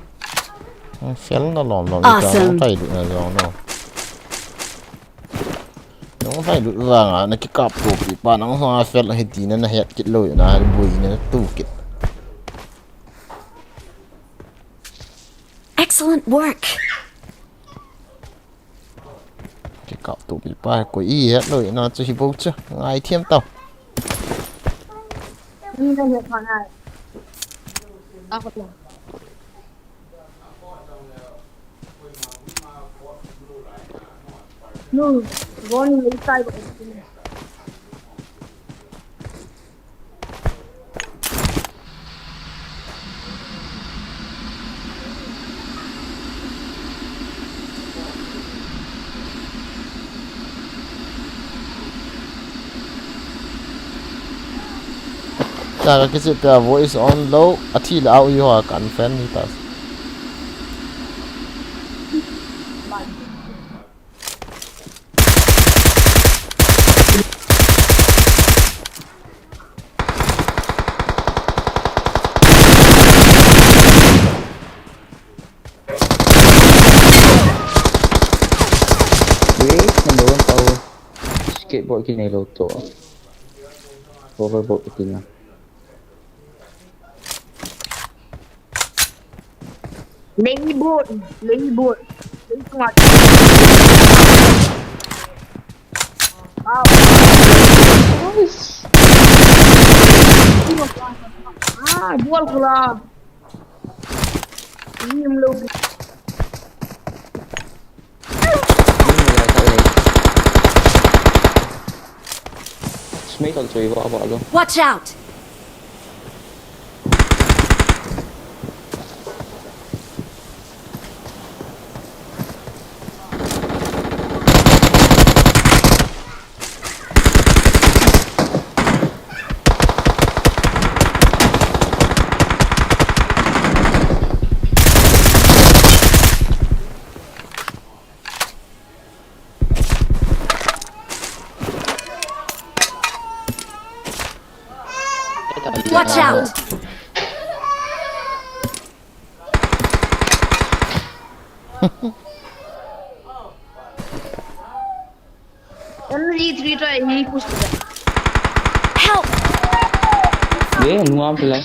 Fel na lom lom. Awesome. Ita, ita, ita, ita, ita. Nang hailut vanga, na kikap topi pa, nang hung a fel hiti na, na het kit lou, na bui na tu kit. Excellent work. Kikap topi pa, koi het lou, na chu hi bou chu, ngai thiam tau. Ni na het pa ngai. Ako lang. Chaka kichi pia voice on lou, athi le au iho a kan fan ni ta. Wait, number one power. Skateboard kinai lou to. Hoverboard kina. Lei bot, lei bot. Lei bot. Ah, nice. Ah, dual kula. Ni em lo. Watch out! Watch out! Only three try, he pushed it. Help! Ye, nuam pila.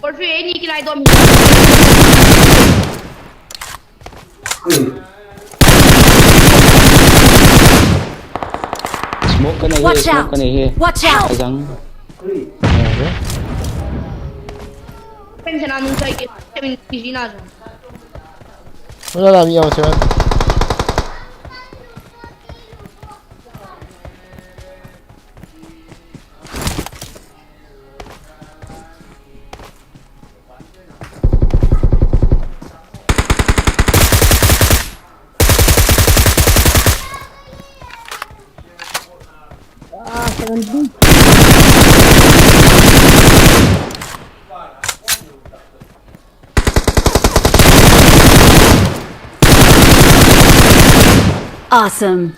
Porfi, any can I dom. Smoke ka nei he, smoke ka nei he. Watch out! Ajang. Pen chana nung sai ke, pen kiji na jang. Wala la mi ang seven. Ah, seventeen. Awesome.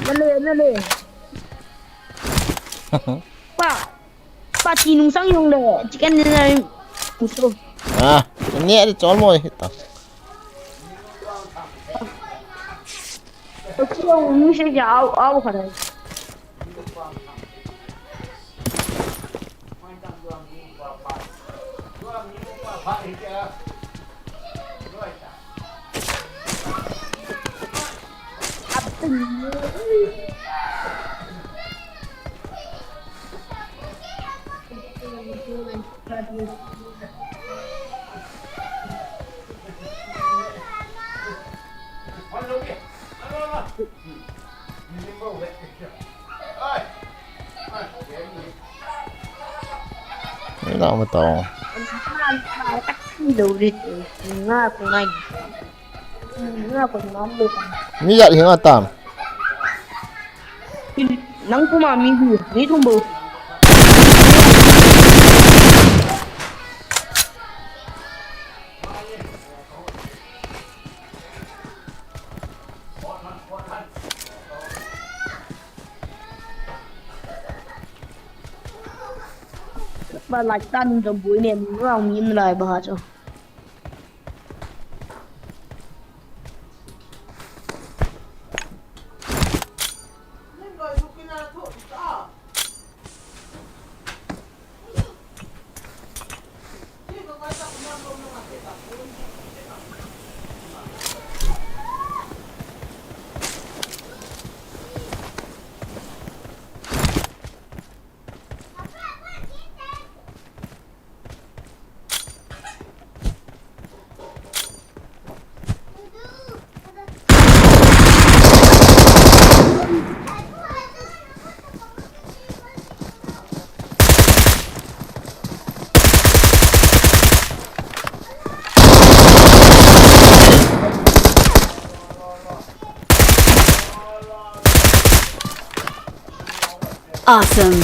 Nale, nale. Pa, pa ti nung sang yung le, chicken dinner. Gusto. Ah, ini ada call mo eh. Ito. Kau mi se ja au au kha dai. Ina mata. Nga ko ngai. Nga ko nam lo. Mi ya hinga tam. Nang kuma mi hu, mi thum bo. Ba lai tan jong bui ne, rang mi lai ba ha chu. Awesome.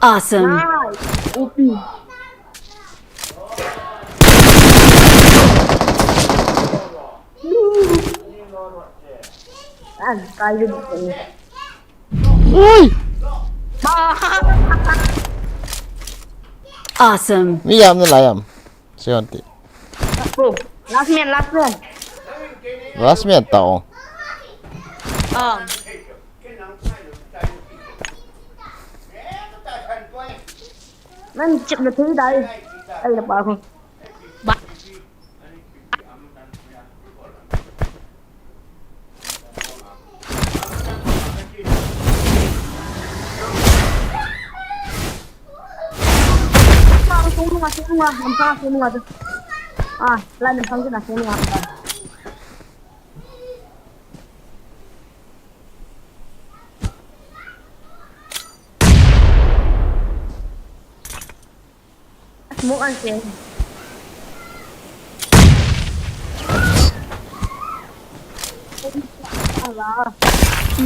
Awesome. Nice. O P. An, kaya mo. Uy! Awesome. Ni yam na layam. Siyon ti. Last man, last man. Last man tao. Ah. Nan chip na thei dai. Ai na pa ko. Ba. Sung nunga, sung nunga, lamsang sung nunga tu. Ah, lai lamsang tu na sung nunga. Smoke an seng.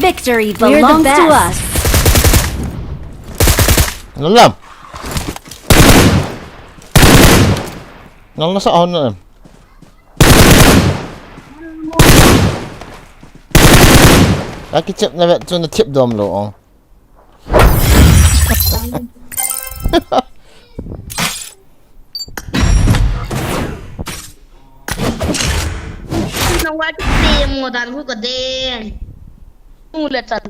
Victory belongs to us. Ngalam. Ngalam sa on na. Aki chep na vet chu na tip dom lo ong. Nang wa ti mo dan hu ka den. Mu le tan.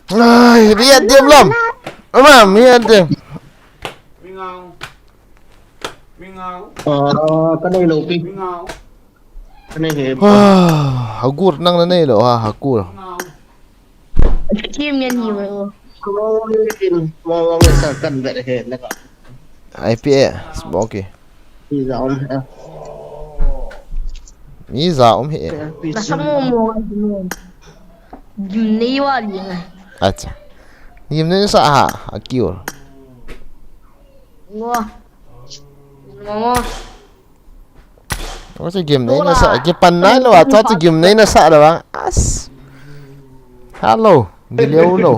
Ai, riat diam lom. Ama, riat diam. Ah, ka nei lo pi. Ka nei he. Ah, hagur nang na nei lo ha, hagur. Kim ngen hi mai o. Ai pi e, smoke. Mi za um he. Mi za um he. Na sa mo mo. Gim nei wa li nga. Acha. Gim nei sa ha, a kiu. Ngo. Ngo ngo. Tua chu gim nei na sa, kipan nai lo a, tua chu gim nei na sa lo a. As. Hello, gileu lo.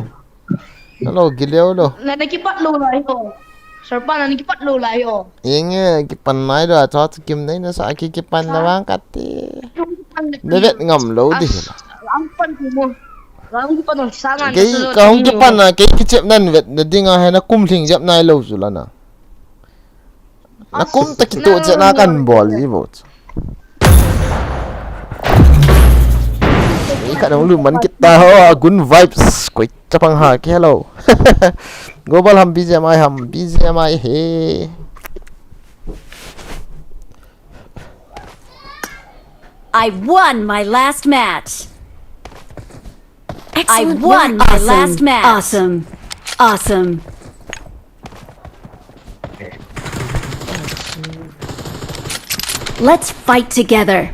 Hello, gileu lo. Na, na kipat lo lai ho. Sir pan ani kipat lou lai o. Inge, kipan nai da, cha cha kim nei na sa ki kipan na vang kati. Kipan na Ne vet ngam lou di. As, ang pan ku mo. Ang kipan on sangan. Kei ka hung kipan na, kei kichep nan vet na dinga hena kum thing jep nai lou chu la na. Na kum ta kito che na kan bol ji bo. Ei ka dong lu man kita ho, gun vibes koi chapang ha ke hello. Global ham B G M I ham, B G M I he. I won my last match. I won my last match. Awesome. Awesome. Let's fight together.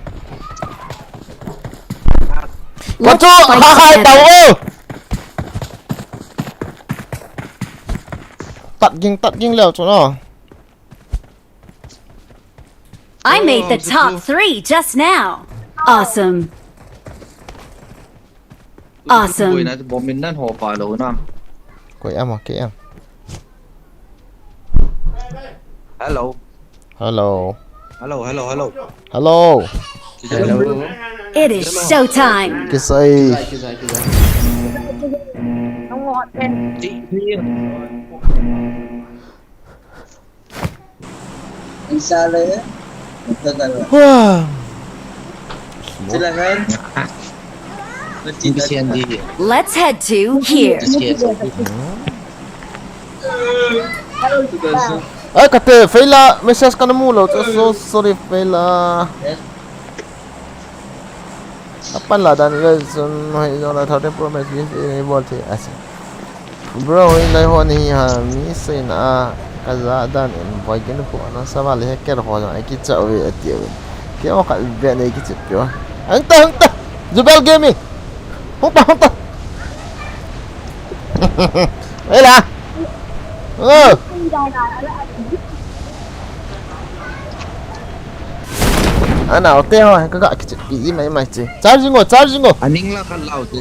Let's fight together. Tat ging, tat ging leo chu no. I made the top three just now. Awesome. Awesome. Boina bomb in nan ho pa lo na. Koi am, koi am. Hello. Hello. Hello, hello, hello. Hello. Hello. It is showtime. Kisai. Kisai, kisai, kisai. Inshallah. Wah. Silakan. Let's head to here. Ai, kate, Feila, message kana mu lou. So sorry, Feila. Apan la dan le sun hoi jong la thirteen Pro Max gi se ni bol the ase. Bro, hoi lai hon hi ha mi se na ka ja dan in boy gen ko na sa va le hacker ho jong ai ki cha ve ati ve. Ke o ka be ne ki chip yo. Hang ta, hang ta. Jubel Gaming. Hung ta, hung ta. Ei la. Oh. Ana, o te ho, ka ga kichi, pi mai mai chi. Charging o, charging o. Aning la ka lau te.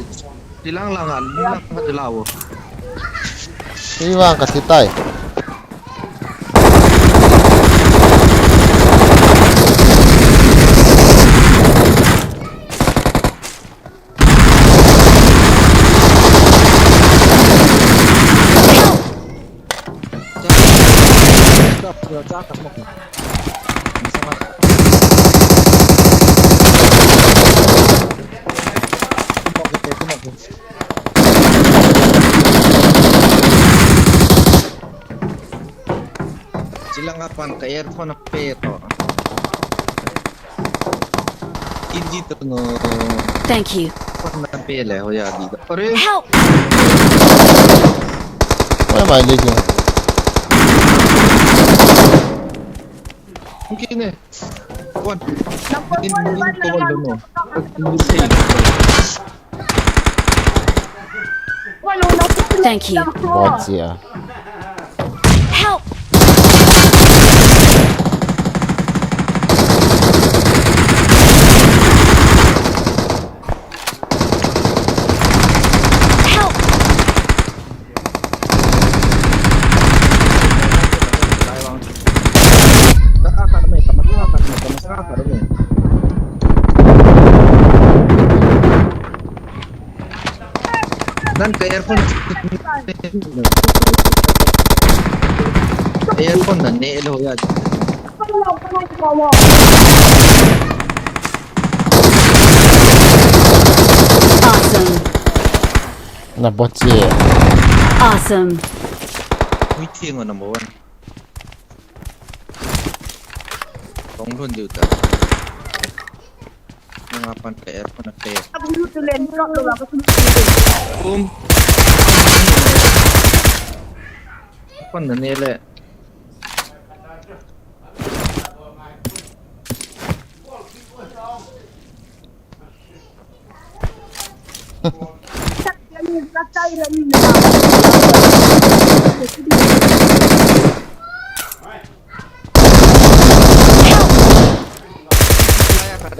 Tilang la nga, ning la ka ti lau. Ti vang ka ti tai. Chilanga pan ka earphone a pe to. Hindi to no. Thank you. Pan na pe le ho ya di to. Are. Help! Why am I lagging? Okay ne. One. Number one, one, one, one. Thank you. Bot ya. Help! Help! Nan ka earphone. Earphone nan ne lo ya. Awesome. Na bot ye. Awesome. Ui, thiang number one. Kong lhun diu ta. Nang apan ka earphone a pe. Abu tu len drop lo, abu tu len. Boom. Kon na ne le.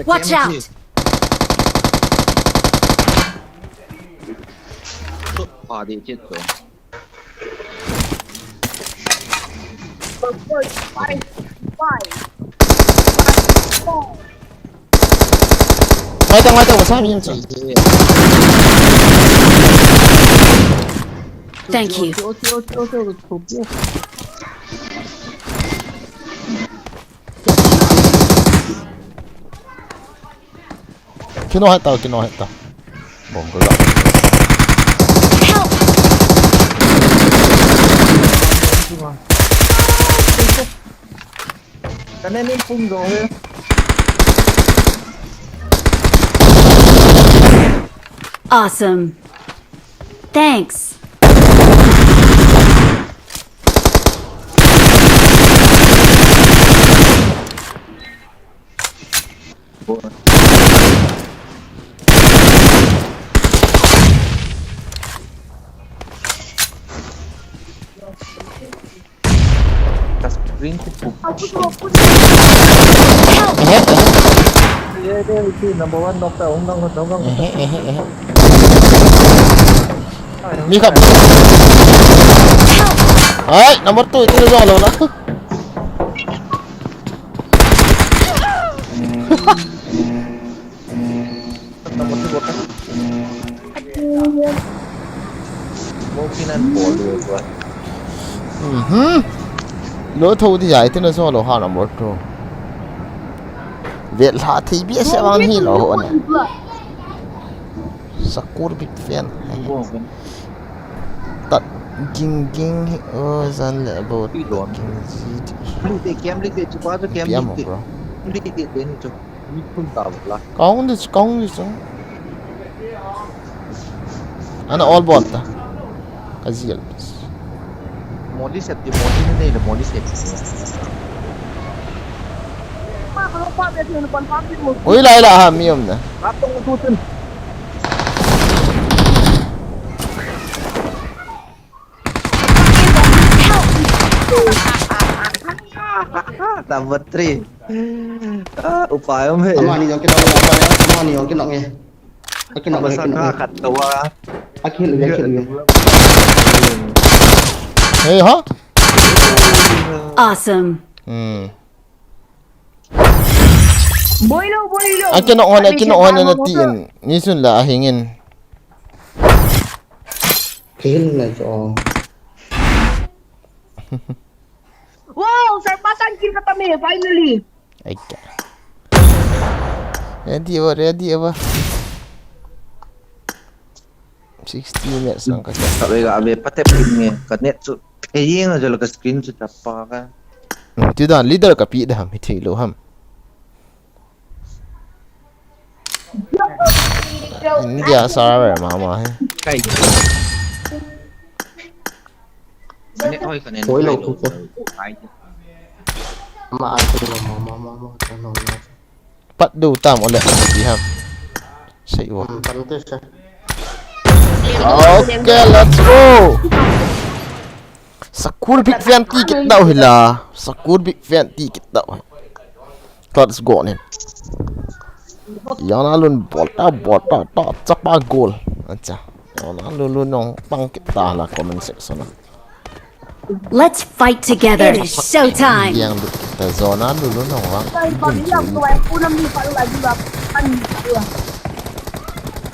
Watch out! Ah, di chit ko. Ngai ta, ngai ta, wasa mi yam cha. Thank you. Kino hai ta, kino hai ta. Bom ko la. Help! Kane ni pum do he. Awesome. Thanks. Ka screen ko pu. Ehe, ehe. Ye, ye, ye, number one knock ta, ong dang, ong dang. Ehe, ehe, ehe. Mi khat. Ai, number two, itu jong lou na. Number two ko ta. Mo kinan bol do ko. Mhm. Lo tho di jai tin so lo ha number two. Vet la thei bi se wang hi lo ho ne. Sakur big fan. Tat ging ging hi o zan le bo. Pi don. Ging ji ti. Lik de, kem lik de, chupa to kem lik de. Pi amo, bro. Lik de, de ni chu. Mi phun ta la. Kong di, kong di chung. Ana all bol ta. Ka jil. Moli sep di, moli ne nei le, moli sep. Ui, lai la ha, mi um na. Kap tong tu tin. Number three. Ah, upai um he. Amani jong kinok, amani jong kinok e. Amani jong kinok e. Akinok, akinok. Khat to wa. Akil, akil. Hey, ha? Awesome. Hmm. Boilo, boilo. Akinok hon, akinok hon na tin. Nisun la ahingin. Kill na jo. Wow, sir, patang kill kata me, finally. Aika. Ready ava, ready ava. Sixty minutes lang ka. Ka ve, ka ve, patep kin nge. Ka net chu. Ka yeng a jol ka screen chu tapa ka. Ti dan leader ka pi da ham, hi thei lo ham. India server mama he. Kai. Net hoi ka nen. Hoi lo kai tu. Ai. Ma a tu lo ma ma ma ma ta lo na. Pat du tam ole di ham. Sei wo. Hmm, tam te sa. Okay, let's go. Sakur big fan ti kit dau hila. Sakur big fan ti kit dau. Let's go nin. Yana lun bol ta, bol ta, ta, chapa goal. Acha. Yana lun lun nong pang kit ta la comment section a. Let's fight together. It is showtime. Yang du ta zona lun lun nong wang.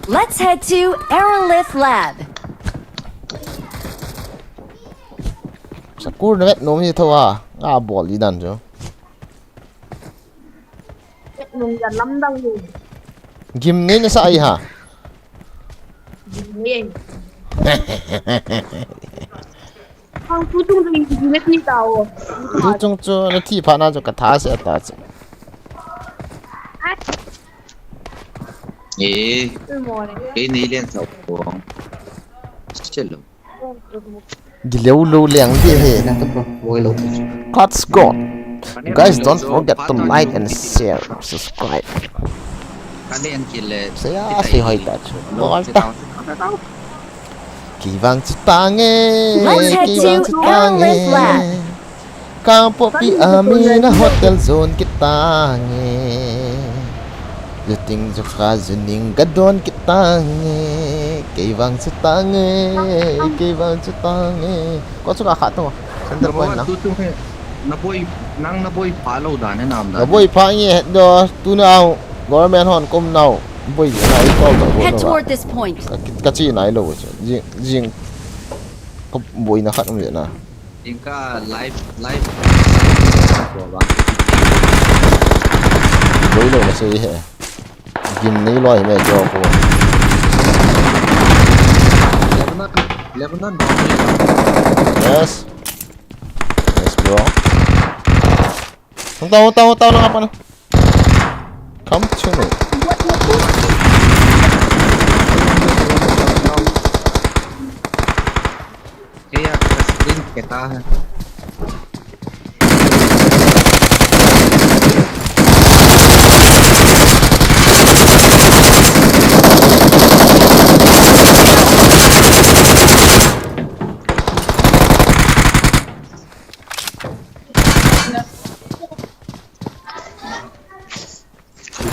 Let's head to Aerolith Lab. Sakur na vet nom hi tho a, nga bol di dan chu. Nung yan lamdang ni. Gim ni na sa ai ha. Gim ni. Ang tutung ring gim ni tao. Tutung chu na thi pha na chu ka tha se ta chu. Ai. Eh. Good morning. Kei ni len sa ko. Hello. Gileu lu leng di he. Let's go. Guys, don't forget to like and share, subscribe. Saya si hoi ta chu. Bol ta. Kivang chu tange. Kivang chu tange. Kangpokpi a mi na hotel zone kit tange. Juting jukha juning gadon kit tange. Kei vang chu tange. Kei vang chu tange. Ko chu ka kha to. Center point na. Tu tu he. Naboi, nang naboi pha lou dan e nam dan. Naboi pha nge do, tuna au, government hon kom nau, boi na i tol do bo. Head toward this point. Ka, ka chi nai lou chu. Jing, jing, ka boi na khat um je na. Jing ka live, live. Boi lou na sei he. Gim nei loi me jo ko. Lebanon, Lebanon boundary. Yes. Yes, bro. Hung tao, hung tao, hung tao lang apa na? Come to me. Kaya, screen kita hai.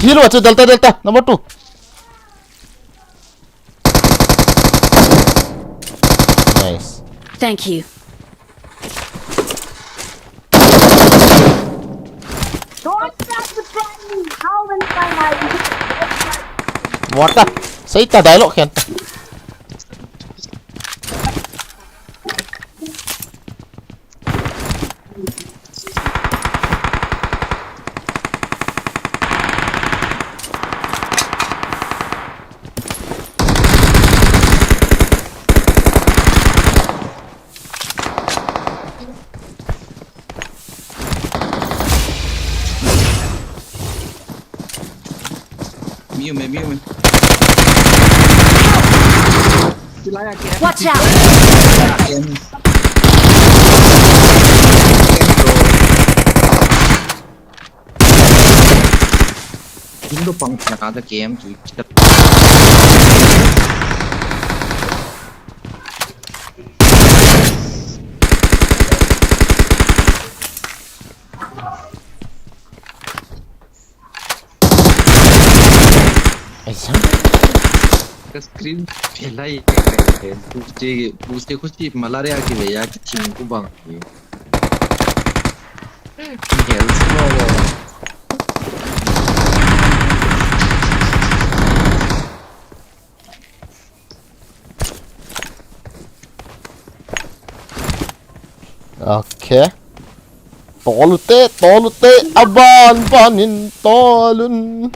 Heal wa chu, delta, delta, number two. Nice. Thank you. Don't stop the training. How many times I What the? Sei ta dialogue khen ta. Miu me, miu me. Watch out! Indo pang na ka da game tu. Aisa. Ka screen phelai ke kai ke. Puste, puste kusti malaria ki veya ki ching ku bang. Hell smoke. Okay. Tolute, tolute, aban banin tolun.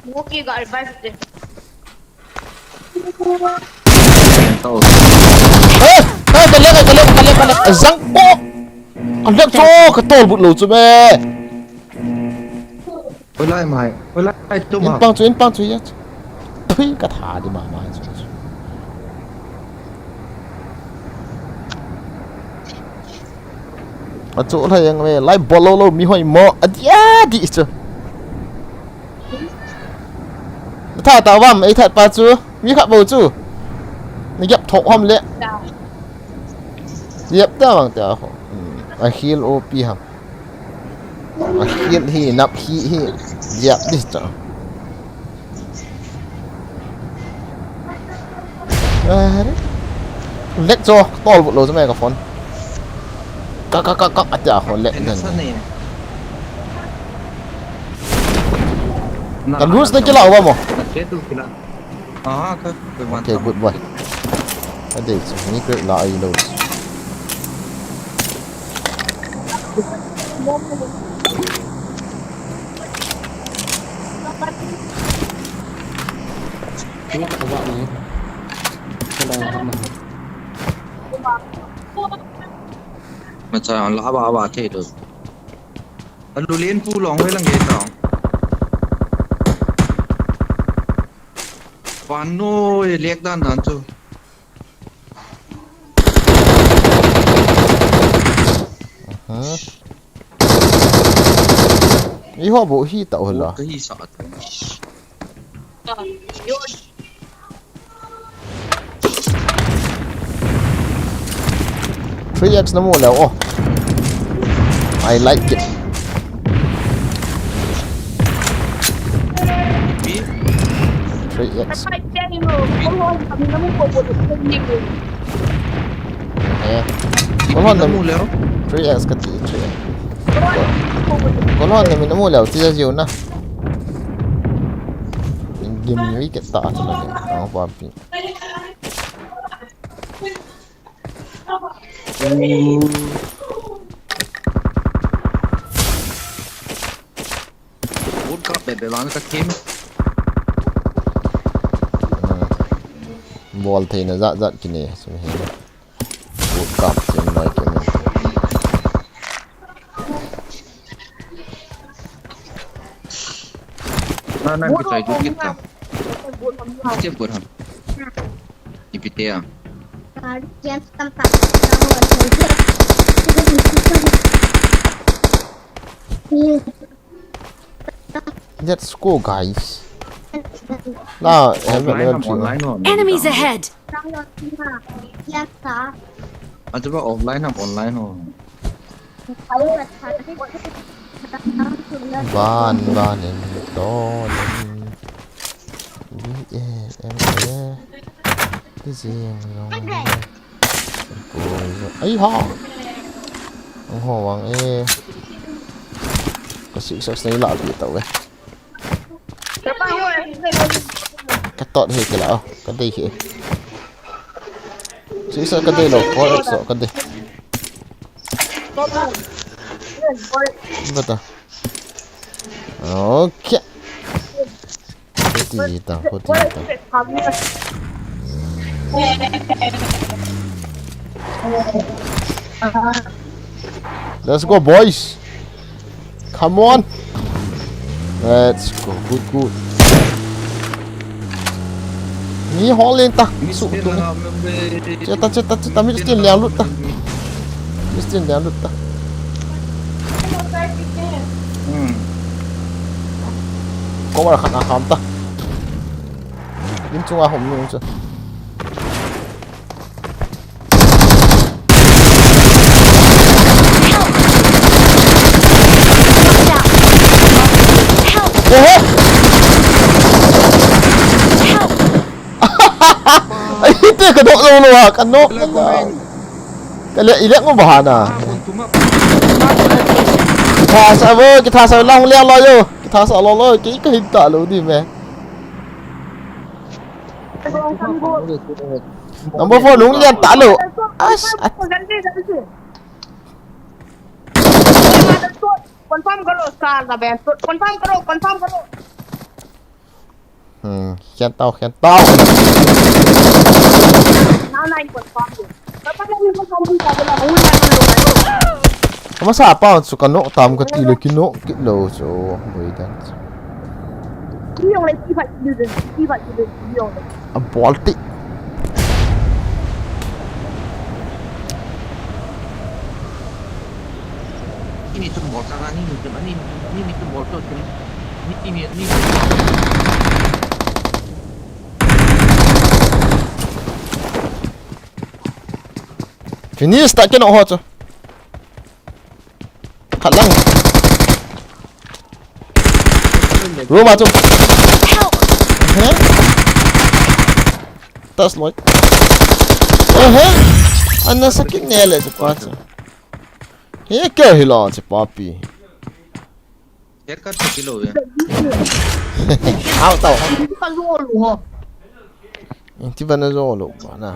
Muki ga revive de. Eh, eh, ka lek, ka lek, ka lek, ka lek. Zang ko. Ka lek cho, ka tol but lo chu me. Oi lai mai, oi lai tu ma. In pang chu, in pang chu ya. Thui ka tha di ma ma chu. Achu lai yang me, lai bol lo lo mi hoi mo, adia di chu. Tha ta vam, ei that pa chu, mi khat bou chu. Ni gap thok hom le. Yep ta vang ta ho. Hmm, a heal O P ham. A heal hi, nap hi hi. Yep, this ta. Are. Lek cho, tol but lo cho me ka phone. Ka, ka, ka, ka, atia ho lek. Ena den. Sa ne. Ka lose na kila uva mo. Ka te tu kila. Aha, ka, ka. Okay, good boy. Ka dei chu, ni ka la ai lo. Macha, la ba ba thei lo. Alu len pu long hoi lang ge ta. Pan noi, lek dan dan chu. Aha. Eiho bou hi ta ho la. Ka hi sa ta. Three X namu leh, oh. I like it. Three X. Eh. Kolhon namu leh. Three X kati, three X. Kolhon namu leh, ti ja jiu na. Gim ni kita atu na. Ang papi. World Cup bebe vang ka team. Bol theina jat jat kine, sum he. World Cup team mai kine. Na, na, kichai du kita. Kichai bol ham. Ipi te a. Let's go, guys. Na, helmet level three. Enemies ahead. Achu ba offline ham, online ho. Ban, ban, in, don, in. B A M A. This is long. Ai ha. Ang ho wang e. Ka six X nei la bi tau e. Ka tot hi kila, oh, ka dei hi. Six X ka dei lo, four X ka dei. Bata. Okay. Khuti ta, khuti ta. Let's go, boys. Come on. Let's go. Good, good. Ni hol in ta. Su tu. Cheta, cheta, cheta. Mistin liang lut ta. Mistin liang lut ta. Hmm. Cover khat a kham ta. In chunga hom ni chu. Oho! Ai, te ka doh lou lou a, ka nok ka na. Ka le, i le mo bahana. Kitha sa bo, kitha sa lang liang lo yo. Kitha sa lo lo, ki ka hin ta lo di me. Number four, lung lian ta lo. As, at. Confirm karo, star ka ben. Confirm karo, confirm karo. Hmm, khen tau, khen tau. Now nine confirm. Confirm ni confirm ni ka bola, hung na na lo. Ama sa pa su ka nok tam ka ti lo ki nok ki lo so. Boi dan. Ki yong le ki fight ki lo, ki fight ki lo, ki yong le. A Baltic. Ini tu bol ka ni, ni tu, ni, ni, ni tu bol tu, ni, ni, ni, ni. Finish ta keno ho chu. Khat lang. Room a chu. Help! Ehe. Tas loi. Ehe. Ana sakit ne le chu pa chu. He ke hi lo chu pa pi. Haircut ka kilo ve. Au tau. Ka zo lo ho. Inti bana zo lo bana.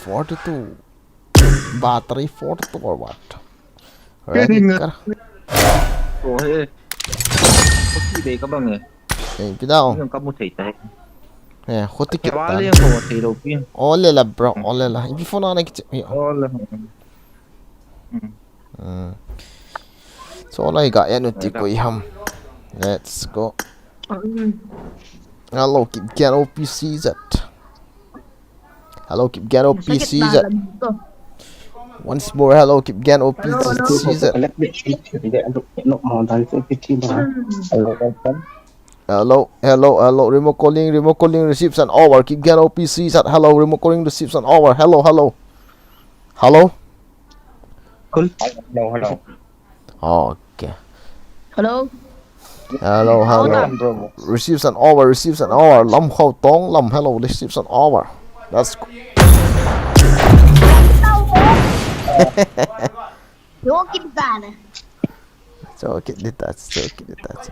Forty-two. Battery forty-two or what? Ready ka. Oh, he. Khuti dei ka bang e. Eh, pidao. Yung kamu thei tai. Eh, khuti kit ta. Wale ko thei lo pi. Ole la, bro, ole la. Ipi phone na kiche. Ole. Hmm. Hmm. So, lai ga ya nu ti ko i ham. Let's go. Hello, keep get O P C Z. Hello, keep get O P C Z. Once more, hello, keep gen O P C Z. Hello, hello, hello, hello, remote calling, remote calling, reception over, keep gen O P C Z, hello, remote calling, reception over, hello, hello. Hello? Hello, hello. Okay. Hello? Hello, hello. Reception over, reception over. Lam khau tong, lam hello, reception over. That's Joke it done. Joke it detach, joke it detach.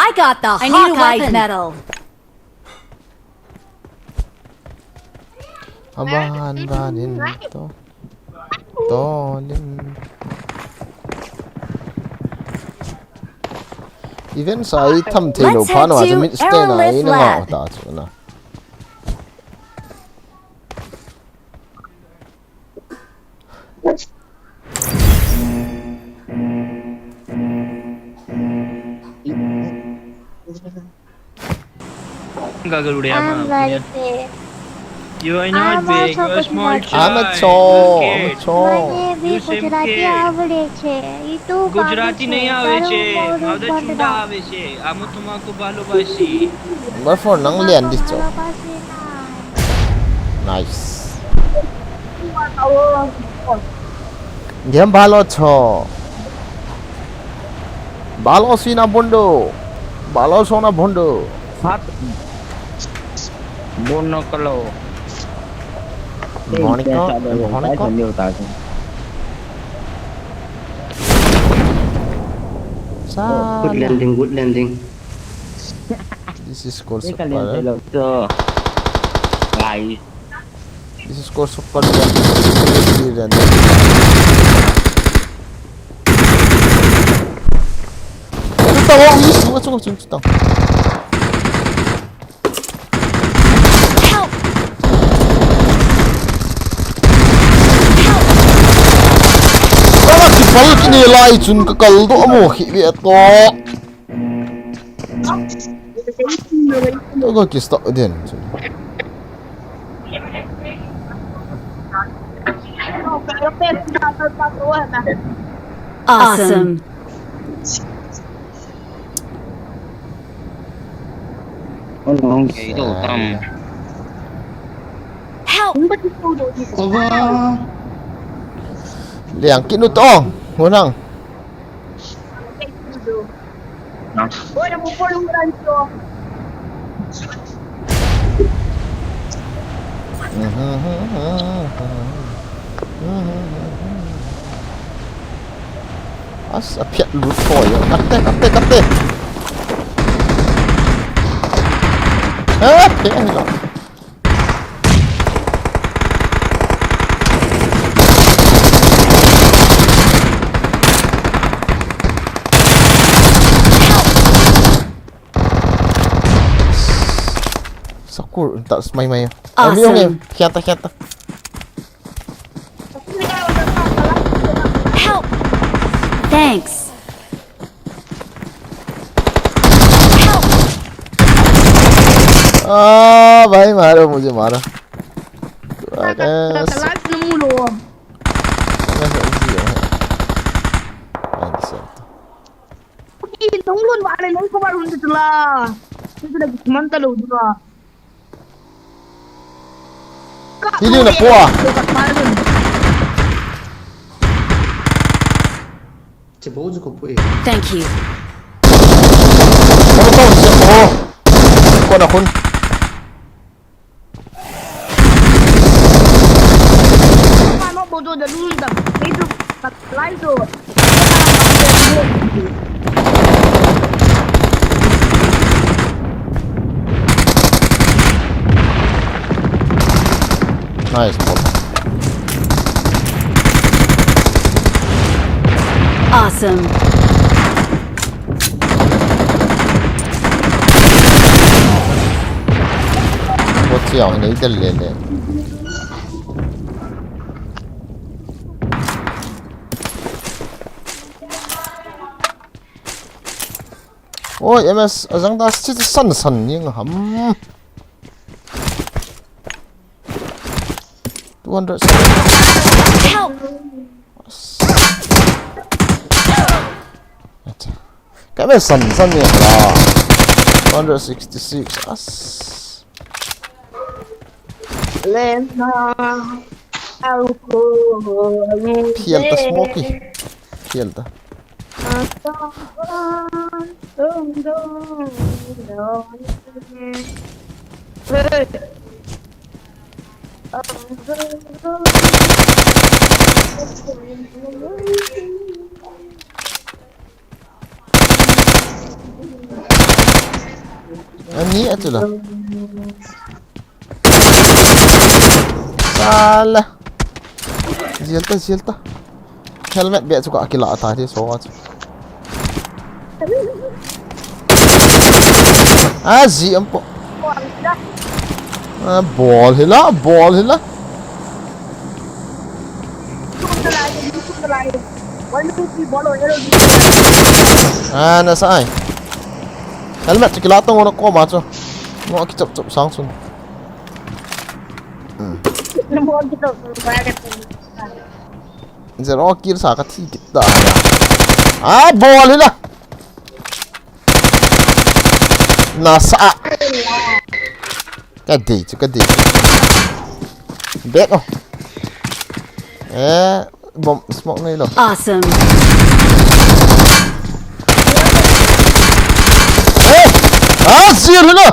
I got the I need a Hawkeye weapon. Medal. Aban banin to. To lin. Event sai tham thei lo phan wa cha mid stage na ina nga ta chu na. Gaggle ude ama. You are not big, you are small child. I'm a chor, I'm a chor. મને બી ગુજરાતી આવડે છે. ઈ તું Gujarati નહીં આવે છે. માવદા ચુંડા આવે છે. આમો તુમાકુ ભાલોબાસી. Number four, nang lian di cho. Nice. Game bhalo cho. Bhalo sina bondo. Bhalo sona bondo. Hat. Bono kalo. Boniko, boniko. Good landing, good landing. This is called super. Guys. This is called super. Help! Help! Kipal kini lai chun ka kal do amo khi ve to. Toga kistop din. Awesome. Help! Liang kinu to, ngunang. As a pet loot for you. Kate, kate, kate. Ah, pet lo. Sakur, tak semai mai. Ami, ami, kiata, kiata. Help! Thanks. Help! Ah, bhai, maro, mujhe maro. Life na mulo. Thank you, sir. Ih, nung lun vale, nung ko ba lun de tula. Nung ko na man talo tula. Hili na po ah. Thank you. Ko na kun. Nice, bro. Awesome. What's your name? Del le le. Oi, M S, azang da si san san ni nga ham. Two hundred. Help! Acha. Ka me san san ni la. Two hundred sixty-six. As. Lena, alcohol. Phial ta, Smoky. Phial ta. Hey. Ani atu la. Sala. Jel ta, jel ta. Helmet beh chu ka kila ta ti so chu. A ji am po. A bol hi la, bol hi la. A na sa ai. Helmet chu kila tong na ko ma chu. Mo ki chop chop sang sun. Zero kill sa ka thi kit ta. A bol hi la. Na sa. Ka dei chu, ka dei chu. Back oh. Eh, bomb smoke nei lo. Awesome. Eh! Ah, zero hi la.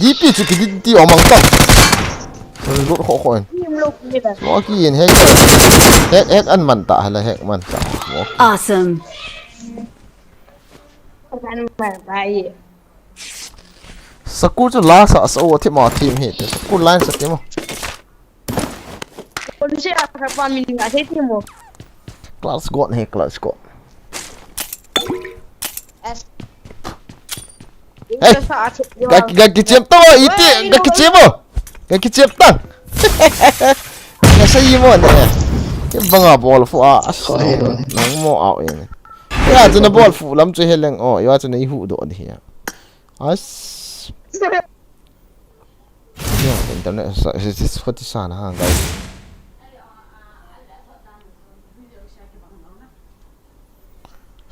D P chu ki D P ti omang tang. Lut kho kho en. Mo ki en hack. Hack, hack an man ta, hala hack man ta. Mo ki. Awesome. School chu la sa sa o thi ma thi mi te. School line sa ti mo. Kon se a ka pa min a se ti mo. Class got he, class got. As. Hey, ga, ga ki chem to, iti, ga ki chem mo. Ga ki chem ta. Ga sa yi mo ne. Ke banga bol fu a. As. Nang mo au e ne. Ya chu na bol fu lam chu he leng o. Ya chu na i hu do di ya. As. Ya, internet sa, sa, sa, sa, sa na ha, guys.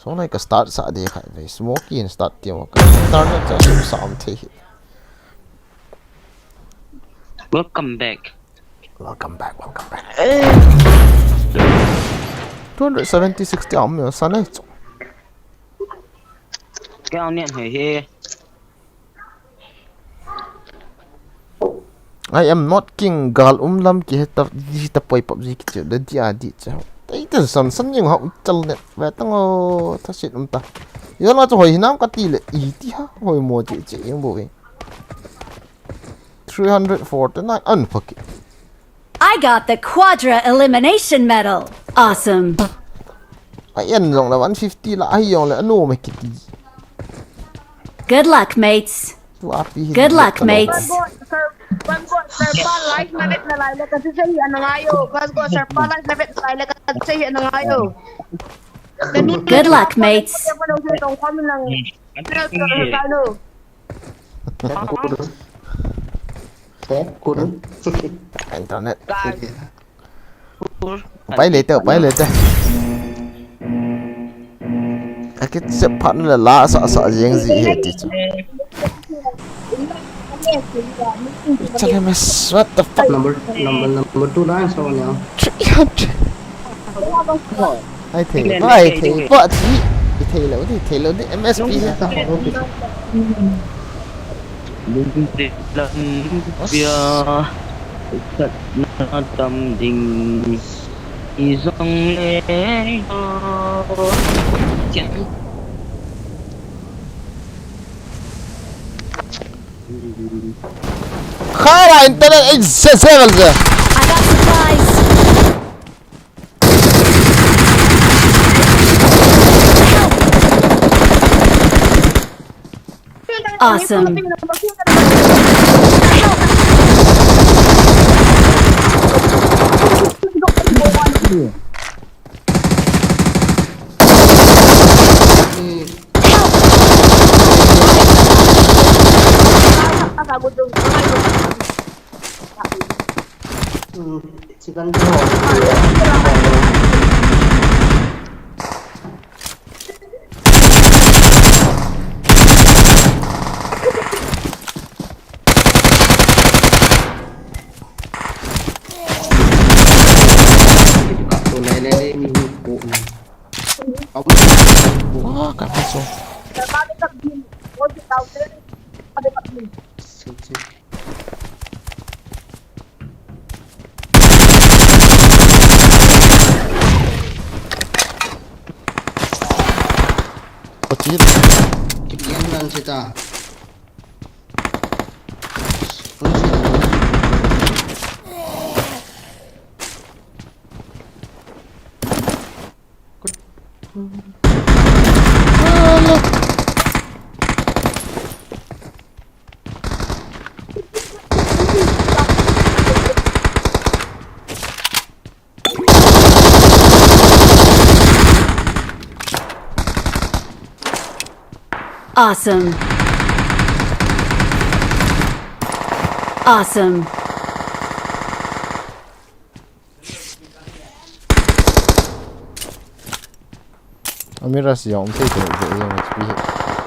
So na ka start sa de khai ve, Smoky in start ti mo ka. Internet sa sa sa am the hi. Welcome back. Welcome back, welcome back. Two hundred seventy, sixty am yo sa na chu. Kaya niyan hai he. I am not king, gal um lam ki heta, di ta poi pop ji ki che, da di a di che. Tai ta san san yung ha u chal net. Ve tang o, ta sit um ta. Yo la chu hoi hinam ka ti le, i ti ha, hoi mo che che yung bo ve. Three hundred forty-nine, an phak. I got the Quadra Elimination Medal. Awesome. A en jong le one fifty la, a hi jong le, a no me ki ti. Good luck, mates. Tu a pi hi. Good luck, mates. Bas go, sir. Bas go, sir. Pa live na vet na lai le ka se hi anang ayo. Bas go, sir. Pa live na vet na lai le ka se hi anang ayo. Good luck, mates. Internet. Pai le te, pai le te. A ki se phat na la sa sa jeng ji he ti chu. Chale mes, what the fuck? Number number number two line so now. Three hundred. Ai thei, ai thei, pa thi. I thei lo di, thei lo di, M S P na. Lungpia, satna tam ding, i zong le. Khala internet, ai se se gal se. I got supplies. Awesome. Hmm, chicken to. Ah, ka maso. Kipien lan sita. Awesome. Awesome. Amira si jong um thei thei ve jong H P hi.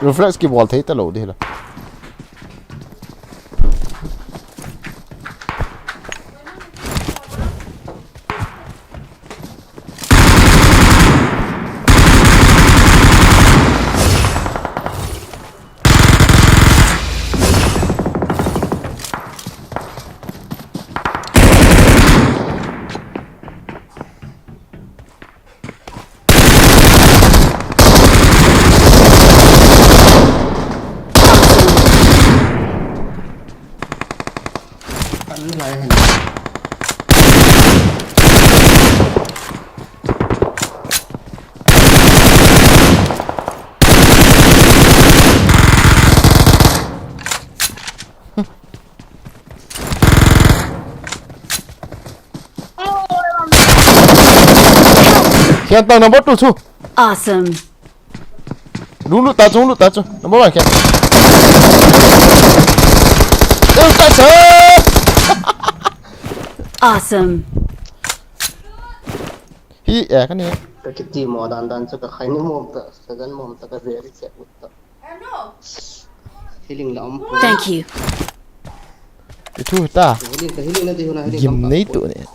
Reflex kibol thei talou di la. Khen tang number two chu. Awesome. Lu lu ta chu, lu ta chu. Number one khen. Lu ta chu. Awesome. Hi, eh, ka ni. Ka kiti mo dan dan chu ka khai ni mo ta, ka gan mo ta ka very check ta. Healing la um. Thank you. Itu ta. Healing ka healing na di huna healing. Gim nei tu ni.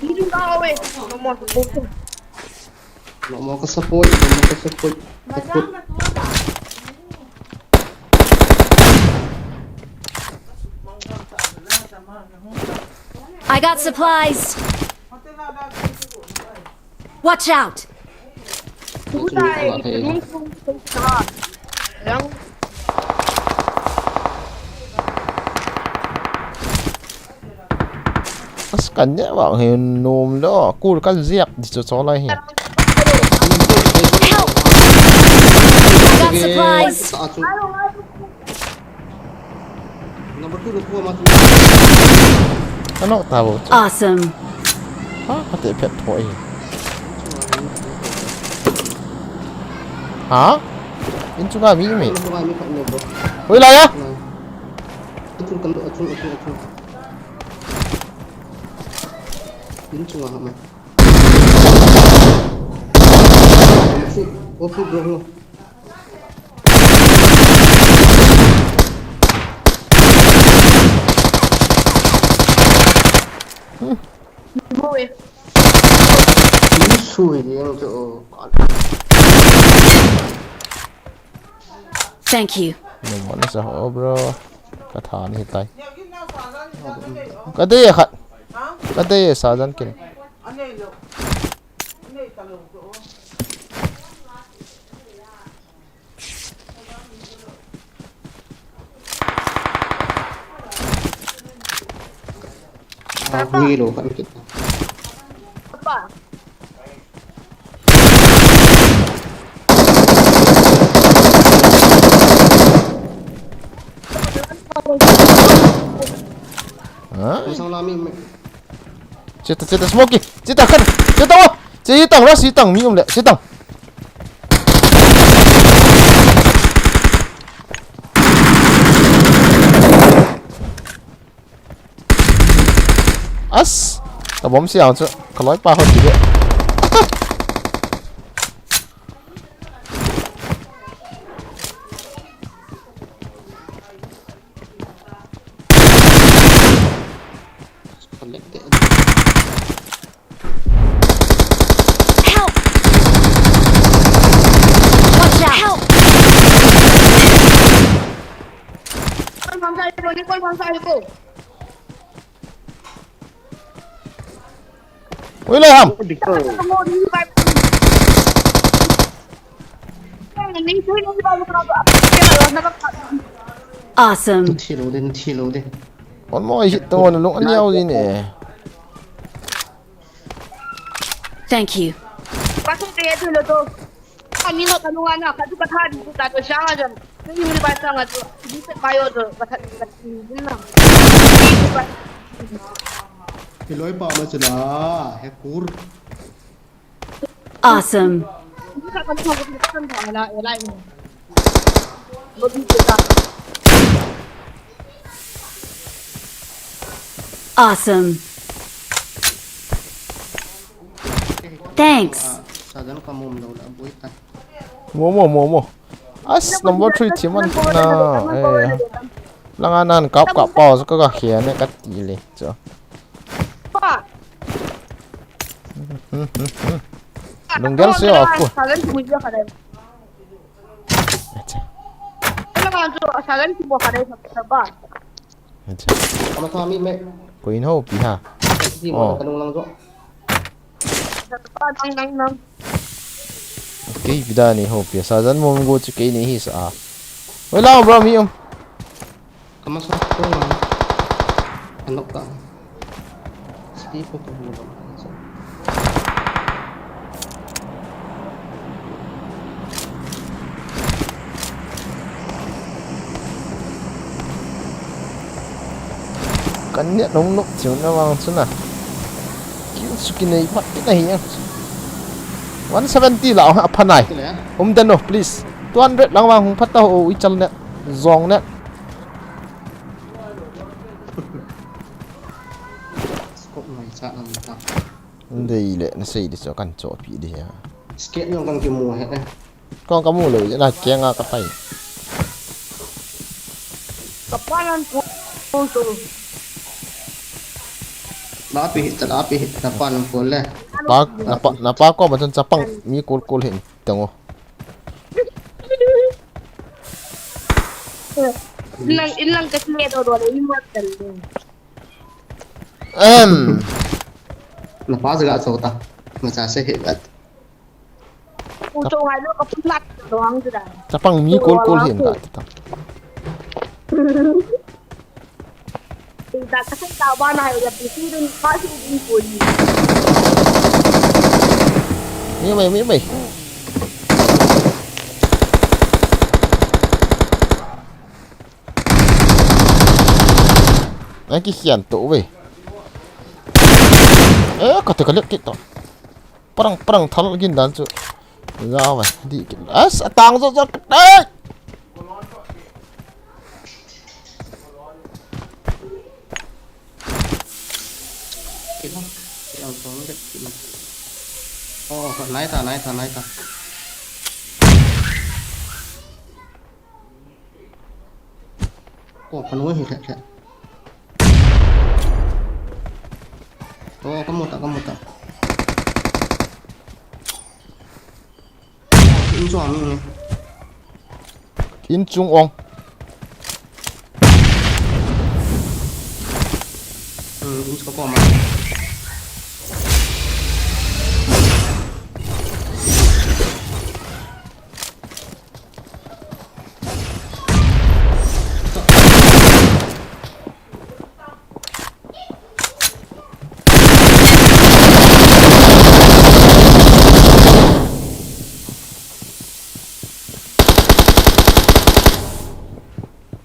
Healing ka awe. No more support. No more ka support, no more ka support. Support. I got supplies. Watch out! As kan ne wa he nom lo, kul kan ziak di cho cho lai he. Help! I got supplies. Number two, number two, number two. Ano tao? Awesome. Ha, kate pet thoi. Ha? In chunga mi mi. Hoi la ya? Achung, achung, achung, achung. In chunga ha ma. Okay, bro. Thank you. Number one sa ho, bro. Ka tha ni tai. Ka dei khat. Ka dei sa jan kin. Ah, ni lo kan kit. Papa. Ha? Masang nami me. Cheta, cheta, smoke. Cheta, kan. Cheta, wa. Cheta, wa. Cheta, mi um le. Cheta. As. Tabom siang chu. Kaloi pa ho ti de. Connected. Help! Watch out! Help! Kon phang sa ko, ni kon phang sa ko. Ui, lai ham. Awesome. Thi lo de, thi lo de. On mo hit to, lung an yau din eh. Thank you. Pasal dia tu lo tu. Kami nak kanu anak, katu kata di kita tu siapa aja. Ini ni pasal ngatu. Ini saya payo tu, pasal kita ni na. Hiloi pa ma chila, he kur. Awesome. Ini tak kami nak kita kan dah lah, ya lah ini. Lebih kita. Awesome. Thanks. Ah, sadan ka mom lo la boi ta. Mo, mo, mo, mo. As number three team an na, eh. Langa nan kap kap pau ka ka khia ne ka ti le. Cho. Pa. Lunggel se off ko. Sadan tu mulia ka dai. Acha. Langa tu sadan tu bo ka dai sa ba. Acha. Ama sa mi me. Ko in ho pi ha. Di mo Oh. Ka lung lang jo. Nang, nang, nang. Kei pida ni ho pia sa jan mom go chu kei ni hi sa a. Oi, lao bro, mi um. Kama sa ko na. Anok ka. Sti ko ko mo. Kan net nung nuk chiu na vang chu na. Kiu chu kinei mat kit na hi ang. One seventy la a phanai. Kile. Um den no, please. Two hundred lang vang hung phat ta ho i chal net. Zong net. Scope ngai cha na ta. Dei le na sei di chu kan chopi di ha. Skate nung kan kimu he. Kong kamu lou, na kenga katai. Kapalan ko, ko, ko. Lapi, lapi, kapalan ko le. Pa, napa, napa ko, machun chapang, mi kul kul hin, tango. Ilang, ilang kasi ito, wala yung mga talo. Em. Napa jaga chota. Macha se he bat. Chapang mi kol kol hin ka ta. Mi mai, mi mai. Ai, ki hian to ve. Eh, ka te ka lek kit to. Parang, parang thal gin dan chu. Za ve, di kit. As, atang zo zo kit. Ai! Kit lang. Kit lang, kit lang. Oh, nai ta, nai ta, nai ta. Ko, kanu hi lheh lheh. Oh, kamu ta, kamu ta. In chung mi ni. In chung ong. Hmm, in chung ko ma.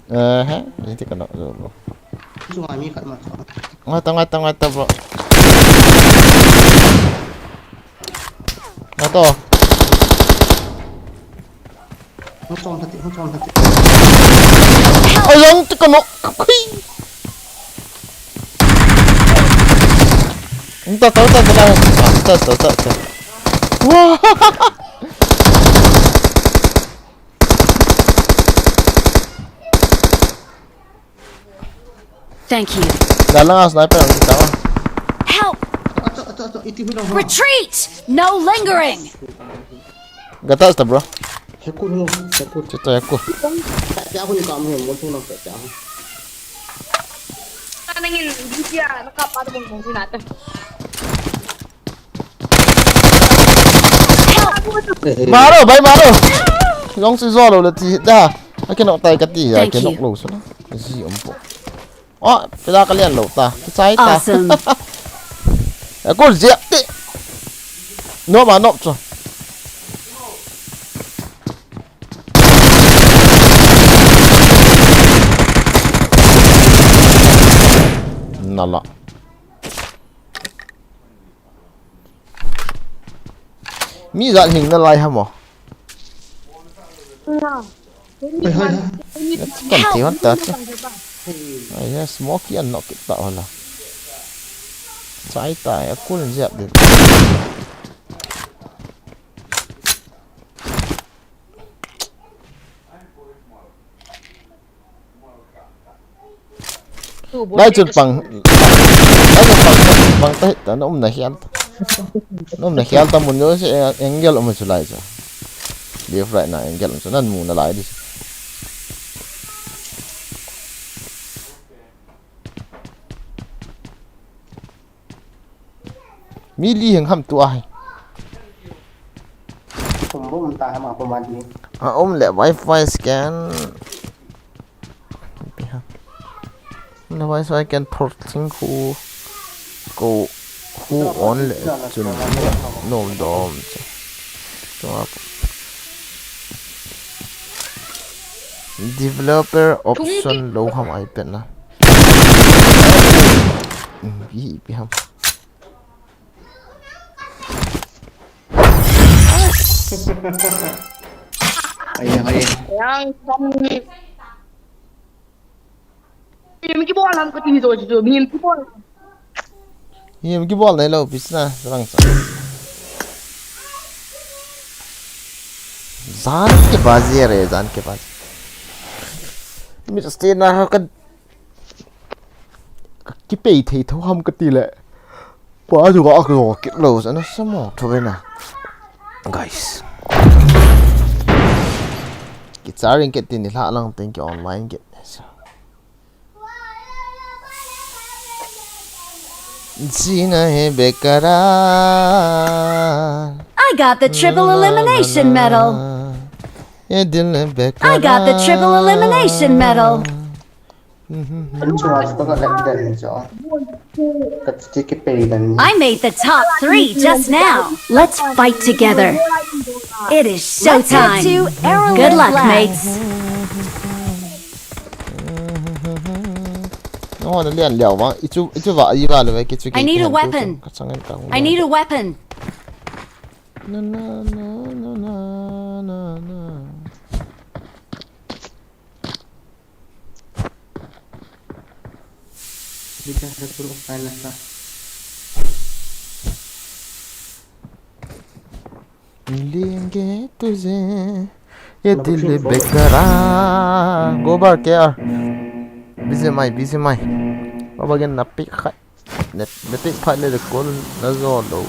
Aha, ini ti kena dulu. Chunga mi khat ma chu. Ngata, ngata, ngata, bro. Ngata. Hung chom thati, hung chom thati. Ayang tu kano. Kui. Ngata, ta, ta, ta, ta. Ta, ta, ta, ta. Wah. Thank you. Dalang a sniper ang kita. Help! Ato, ato, ato, iti hudang ho. Retreat! No lingering! Gatas ta, bro. Hekul ho, hekul. Chito hekul. Kaya ko ni kamu mo tu na kaya. Tanangin, hindi siya nakapatong mo natin. Help! Maro, bai maro. Long si zolo le ti da. Akin nok tai kati ya, akin nok lo sala. Zi umpo. Oh, pila kalian lo ta. Kichai ta. Awesome. Aku ziak ti. No ma nok cho. Nala. Mi jat hing nalai ham o. Hoi, hoi, hoi. Kan ti hon ta chu. Ai ya, smoke an nok kita hola. Chai ta ya, kul jep din. Lai chun pang. Lai chun pang, pang ta hita, na um na hian. Na um na hian ta mun yo si angle um chu lai chu. Left right na angle um chu nan mu na lai di. Mi li heng ham tu ahi. Kum bum ta ham a kum a di. A um le Wi-Fi scan. Le Wi-Fi scan port thing khu ko khu on le chun no dom che. Tua developer option lo ham ai pen na. Pi pi ham. Ai, ai. Yang kami. Mihing kibol ham kati hi jo jo, mihing kibol. Mihing kibol nai lo, pisna, rang sa. Jan ke bazi re, jan ke bazi. Mi stay na ha ka kipei thei tho ham kati le. Pa ju ka ak lo kit lo, sa na sa mo tho ve na. Guys. Ki charing ke tin ni hla lang tin ki online ke. Jina hai bekara. I got the triple elimination medal. Ye dil hai bekara. I got the triple elimination medal. I made the top three just now. Let's fight together. It is showtime. Good luck, mates. No, na lian liao vang. I chu, i chu va, i va le ve, ki chu ki. I need a weapon. I need a weapon. Na, na, na. Bika sa puro kaya sa. Milinge tujhe ye dil bekara. Go bar K R. Busy mai, busy mai. Baba gen na pick khai. Net, net pick phai le call na jo lo.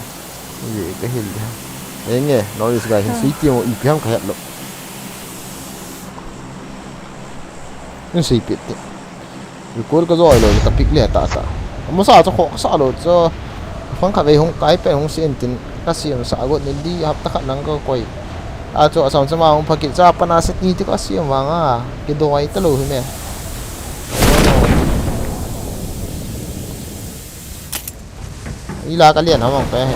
Ye ka hil ha. Enge, no is guy hin sui ti mo ipi ham ka het lo. Hin sui pit ti. Recall ka joi lo, ka pick le ta ta. Masa chu kho ka sa lo chu. Phang khat vei hung kai pe hung sin tin ka siam sa got ni di hapta khat nang ka koi. A chu a sam sama hung phakit cha pana sit ni ti ka siam vang a. Ki doi ta lo hi me. Ila ka lian ham ka he.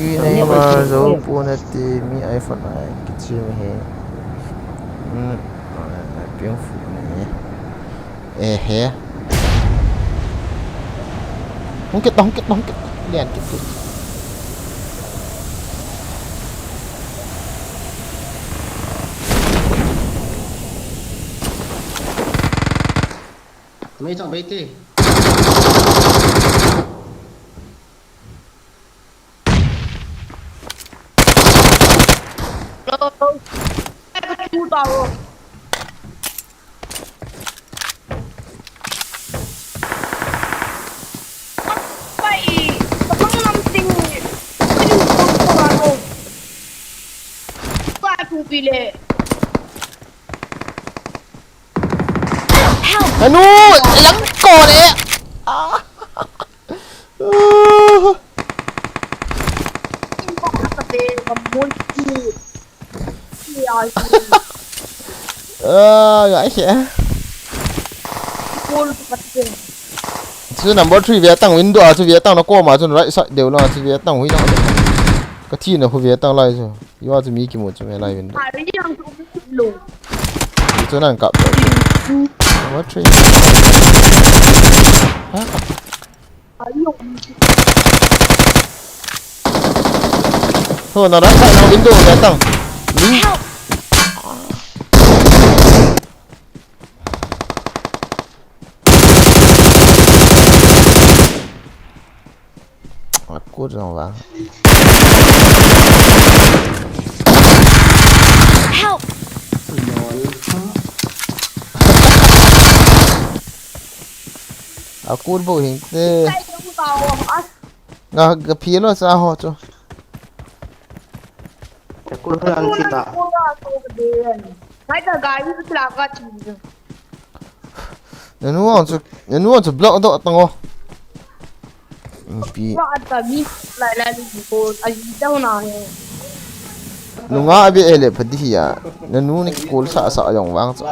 Neymar zo pu nati mi iPhone ai kichi mi he. Hmm. Piang fu ni. Eh he. Hung kit, hung kit, hung kit. Lian kit, kit. Mei chang bei ti. Hello. Hello. Help! Anu, lang ko le. Ah. Ah, ya, ya. Chu number three ve tang window a chu ve tang na koma chu right side deu la chu ve tang hui na. Ka thi na hu ve tang lai chu. Yo chu mi kimu chu me lai window. Chu nan kap. Number three. Ha? Ho, na right side na window ve tang. Help! Akut jong vang. Help! Akut bou hing te. Nga ga phi lo sa ho chu. Akut ho lang kita. Nanu ang chu, nanu ang chu block doh tang o. Pi. Nunga abi ele padi hi ya. Nanu ni kol sa sa jong vang chu.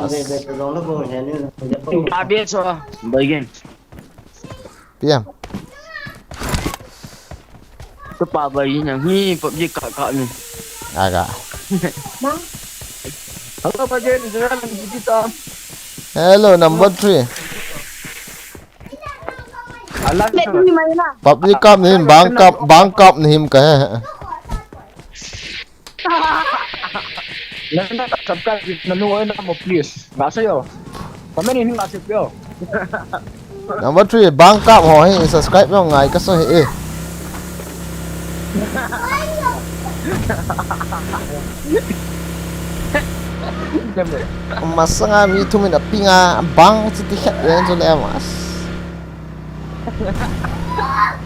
Abi so, bai gen. Piang. Tupa bai nang hi PUBG kap kap ni. Aga. Hello, bai gen, Israel, kita. Hello, number three. Alam. PUBG kap ni him, bang kap, bang kap ni him ka he. Nana ka subscribe nanu oi na mo please. Nga sa yo. Comment ni nga sa yo. Number three, bang kap ho hi subscribe yo ngai ka so hi eh. Masanga mi thum in a pinga bang chiti khat len chu le mas.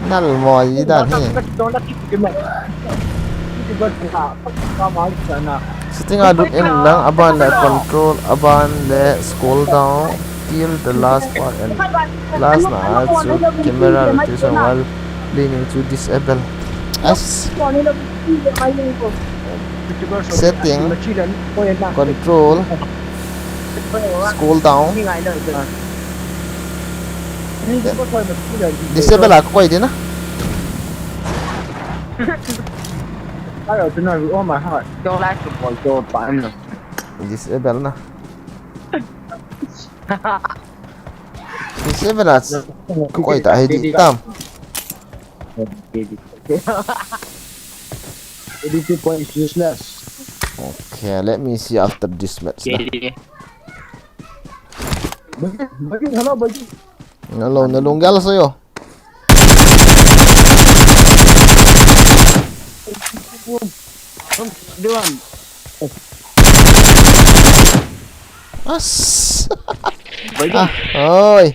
Nal mo yi dan hi. Setting a lut in lang aban le control aban le scroll down till the last part and last na chu camera rotation while playing chu disable. As setting, control, scroll down. Disable a koi ding na. Ayo, tonight with all my heart. Don't like to control pa em. Disable na. Disable a koi ta hi di tam. Eighty-two points useless. Okay, let me see after this match. Hello, hello, hello, hello. As. Ah, oi.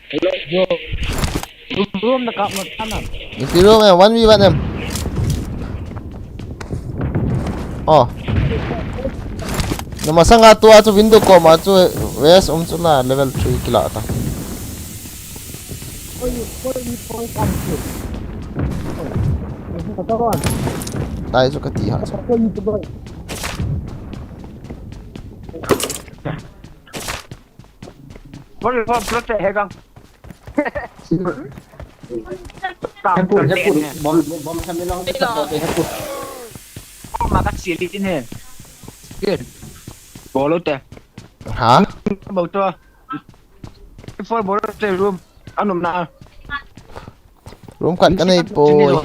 Hello, bro. Room na kap na tana. Iti room eh, one v one em. Oh. Na masanga tua chu window koma chu west um chu la level three kila ta. Dai chu kati ha chu. What is what protect hegang? Hepur, hepur. Bom, bom, bom, kami lang kita ko, hepur. Maka sili ni. Bolo te. Ha? Bauta. Four bolo te room. Anum na. Room khat kanei poi.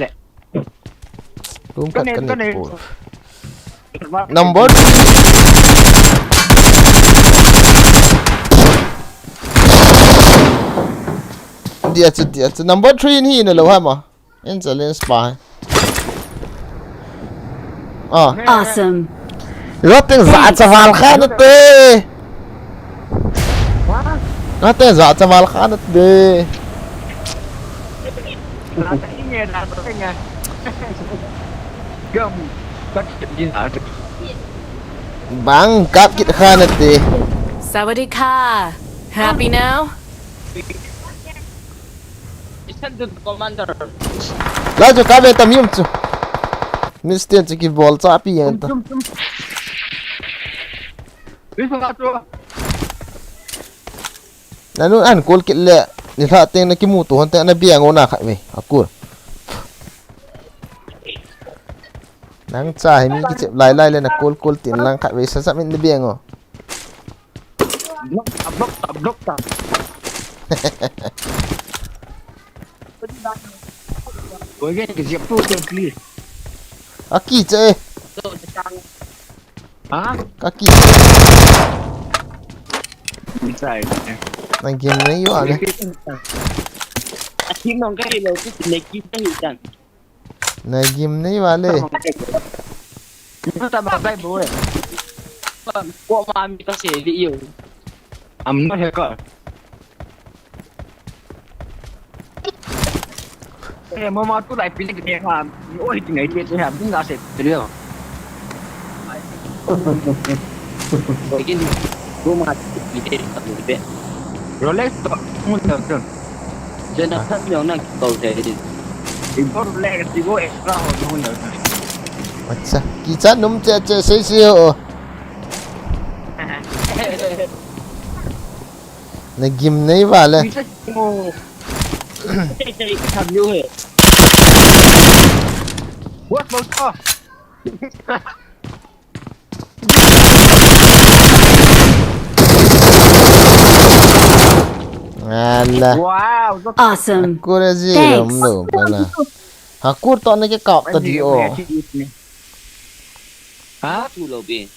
Room khat kanei poi. Number three. Dia chu, dia chu. Number three ni na lo ha ma. In challenge pa. Ah. Awesome. Lo ting za cha val kha na te. Lo ting za cha val kha na te. Bang kap kit kha na te. Sawadee ka. Happy now? Listen to the commander. La chu ka ve ta mi um chu. Mister chu ki bol cha pi yan ta. Tum, tum, tum. Ui, fa tu. Nanu an kol kit le. Ni lha teng na kimu tu hon teng na biang o na khat ve. Akur. Nang cha hi mi kichep lai lai le na kol kol tin lang khat ve sa sa min na biang o. Block ta, block ta, block ta. Koi gen ke jep tu ke please. Aki che. Ha? Aki. Inside. Nang game nei vale. Aki nong ka hi lo tu ne ki ta hi tan. Nang game nei vale. Nata ba kai bo e. Ko ma mi ka se li yo. I'm not hacker. Eh, mama tu lai pili ke ha. Oi, tu ngai tu ha. Ding ga se tu yo. Begin. Ko ma tu pili ke tu pe. Rolex to. Mun da tu. Jena thak nyong nang kau te. Ibo le ka tigo extra ho no na. Acha, kicha num che che sei sei ho. Na game nei vale. Kicha mo. Sei sei ka tham yo he. What was off? Ala. Wow, look. Awesome. Kure ji. Thanks. Ram lo bana. Ha, kur to na ke kap ta di o. Ha? Tu lo bi.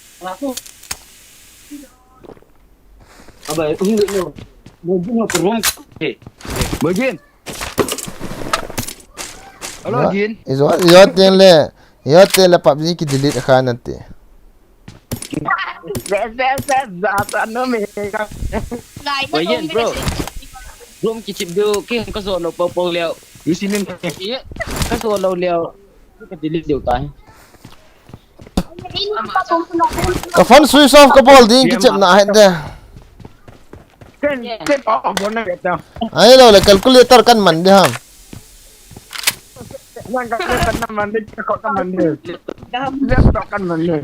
Abai, ung lo. Mo jin ho rom. Mo jin. Hello, Jin. Ijo, ijo tin le, ijo tin le PUBG ki delete kha na te. Bes, bes, bes, za, za, no me ka. Wei yen, bro. Room ki chip du, ki ka zo lo pau pau leo. Isi min ka. Ye, ka zo lo leo. Ka delete leo tai. Ka phone switch off ka bol ding kichepna ahi de. Ken, ken off bol na beta. Ahilou le calculator kan man de ham. Nang calculator na man de, ka ko ka man de. Laptop kan man de.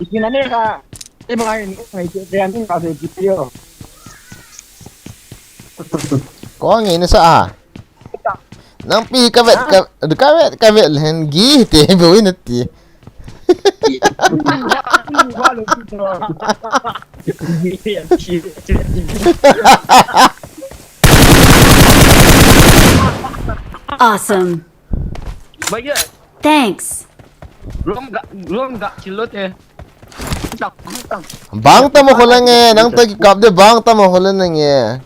Ikin na ne ka. Iba ngai, ngai, ngai, ngai, ngai, ngai, ngai, ngai, Ko ngai na sa a. Nang pi ka vet, ka, ka vet, ka vet len gi te bo in ti. Awesome. Thanks. Rom ga, rom ga, chilo te. Bang tamo khola nge, nang ta ki kap de bang tamo khola nge.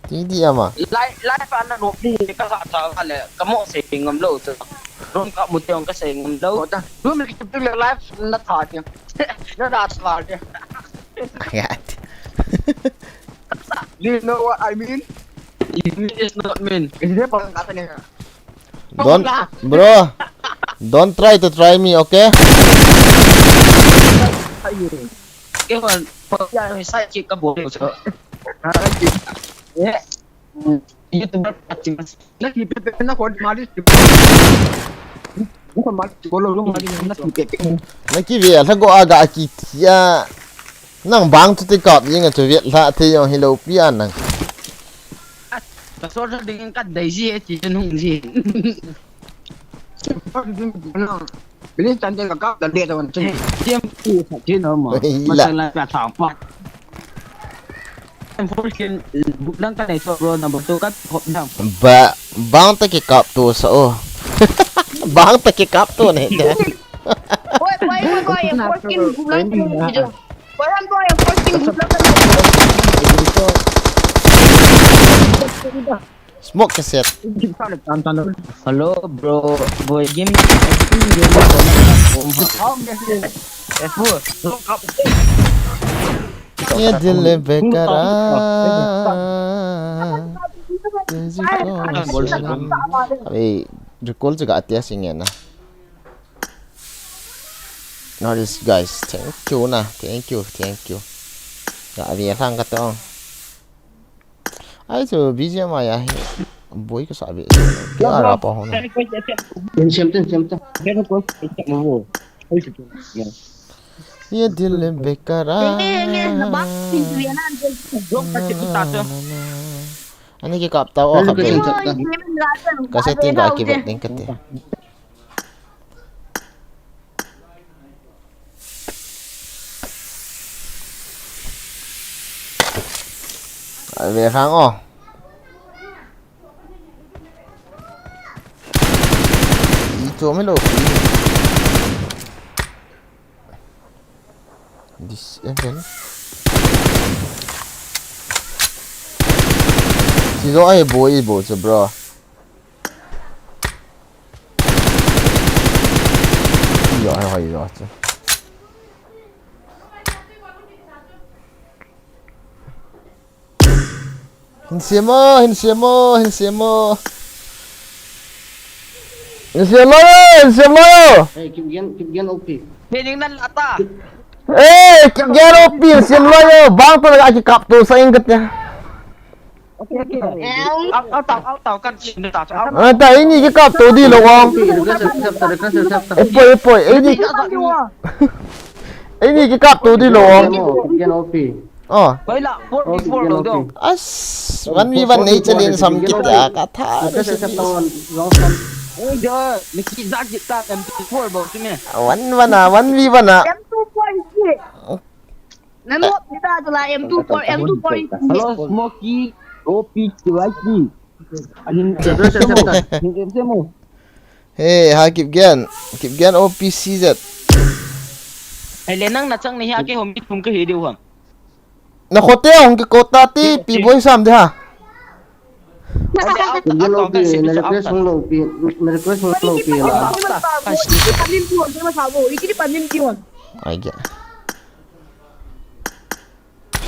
Ti di ama. Live, live ana no pi ka sa sa le, ka mo se ngam lo to. Rom ga mu te ong ka se ngam lo. Rom ki tu le live na tha ti. Na da sa le. Ayat. Do you know what I mean? It is not mean. Is it pa ka ta ne? Don't, bro. Don't try to try me, okay? Ayo. Kaya, pag yan, may side chick ka buhay ko. Ah, chick. Yeah. YouTuber pa chick. Nakipit na ko, mali. Ko mali, ko lo, lo, mali, nakipit. Nakive, la go aga kit ya. Nang bang chu ti kap jing a chu vet lha thei jong hilou pi a nang. Soldier dingin ka dei ji e, ti nung ji. Please, tan tan ka kap, tan tan ka wan. Tiam ku sa ti no mo. Ei, la. Masala ka sa pa. Em, four skin, lang ka nei to, bro, number two ka hop down. Ba, bang ta kikap to sa o. Bang ta kikap to nei ta. Boy, boy, boy, boy, em, four skin, lang ka nei to. Boy, em, boy, em, four skin, lang ka nei to. Smoke cassette. Hello, bro. Boy, game. Ye dil beqaraar. Abhi recall chu ga tia sing na. Nice, guys. Thank you na. Thank you, thank you. Ga ve lang ka to. Ai chu B G M I a hi boi ka sa ve. Ke ara pa ho na. Tin sem, tin sem ta. Ye dil beqaraar. Ani kikap ta o ka ve. Ka setting ka kivet ding ka te. Ai ve hang o. I chu mi lo. This event. Si zo ai bo i bo chu, bro. Yo, hai hai yo chu. Hin siam o, hin siam o, hin siam o. Hin siam lo yo, hin siam lo yo. Hey, keep going, keep going, O P. Meaning nan lata. Hey, keep going, O P, hin siam lo yo. Bang to la kikap to sa ing ka te. Okay, okay. Out, out, out, out, kan chin ta, out. Ah, ta, ini kikap to di lo o. O P, request accept, request accept. Epoi, epoi, ini. Ini kikap to di lo o. Keep going, O P. Oh. Koi la, four v four lo do. As, one v one nei challenge sam kit a ka tha. Oi, jo, ni ki za kit ta, M two four bo tu me. One v one a, one v one a. M two four is it? Nanu kita tu la, M two four, M two four is it? Hello, Smoky, O P, T Y T. Ahin, ahin, ahin, ahin. Hey, ha, keep going. Keep going, O P C Z. Ai le nang na chang ni ha ke hom ki thum ka hi diu ham. Na khote hong ki kota ti, pi boi sam de ha. Keep going, O P, na request hong lo pi, na request hong lo pi la. Ai ge.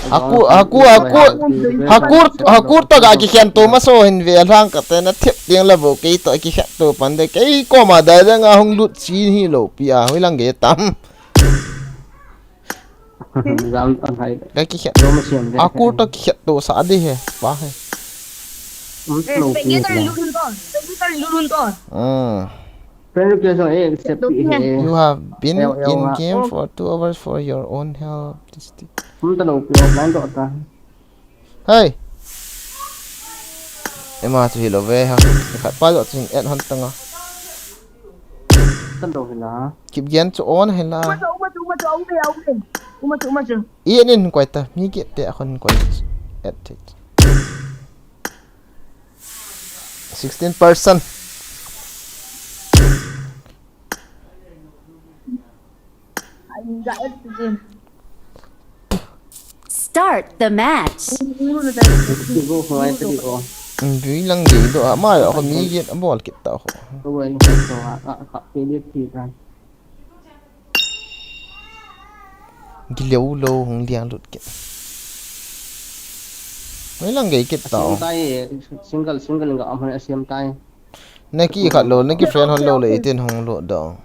Hakur, hakur, hakur, hakur, hakur to ga kikhen to maso hin ve lang ka te na thep ding la bo kei to kikhen to pan de kei koma dai dang a hung lut chi hi lo pi a hoi lang ge tam. Jam an hai. Ga kikhen. Lo ma siam de. Hakur to kikhen to sa de he pa he. Um, lo pi. Spectator lurun to. Spectator lurun to. Ah. Friend request ho, eh, accept pi he. You have been in game for two hours for your own help. Hum ta lo pi offline to ta. Hey. Ema chu hi lo ve ha. Khat pa lo chin et hon tanga. Ta lo hi la. Keep going chu on hi la. Uma chu, uma chu, uma chu, uma chu, uma chu. Uma chu, uma chu. I en in koi ta. Mi ki te a hon koi. Et thei. Sixteen percent. Start the match. Bui lang di do a mai a ko mi get a bol kit ta ko. Gileu lo hung liang lut kit. Mai lang gei kit tau. Siam tai, single, single ga am hon siam tai. Na ki khat lo, na ki friend hon lo le itin hung lo dong.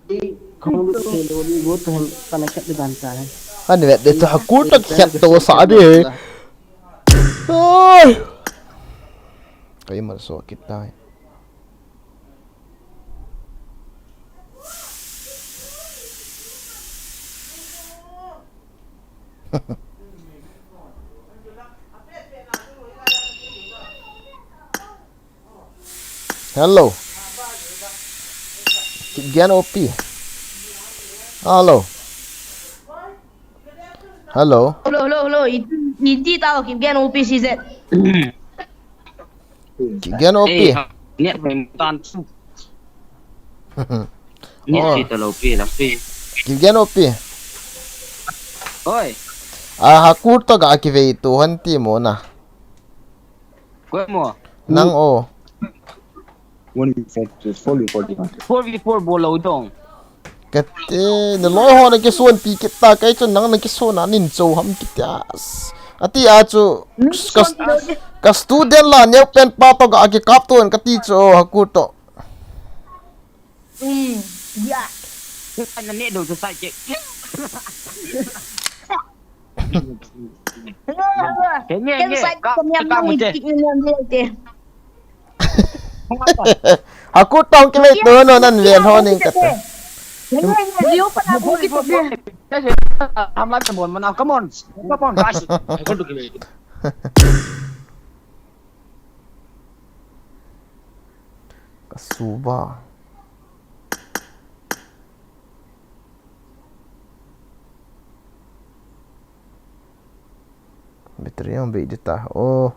Di, kong lo se lo, di go to hen, kana khat di ban tai. Ani vet de to hakur to khat to sa di he. Ai. Kai mal so kit tai. Hello. Kipgen O P. Hello. Hello. Hello, hello, hello. Iti, iti tao Kipgen O P C Z. Kipgen O P. Eh, net mai tan chu. Net Oh. Pi ta lo pi la pi. Kipgen O P. Oi, A Hakur to ga kivei tu han ti mo na. koi mo. Nang o. One v four, four v four di. Four v four bol lo dong. Kati, na loi ho na kisuan pi kita, kai chun nang na kisuan na nin cho ham kita. Ati a chu, ka, ka student la neo pen pa to ga kikap tu an kati chu, Hakur to. Um, ya. Ka na ne do sa ke. Hello, hello. Ke ne Ken ne. sai Ka ko niam ka nang mu te. Iti niam dia te. Hakur to kivei tu no nan ven ho ning kati. Ni ni ni liu pa na bu ki te. Ham la bol mana. Come on. Come on, guys. Kasuba. Battery ang bei dita. Oh.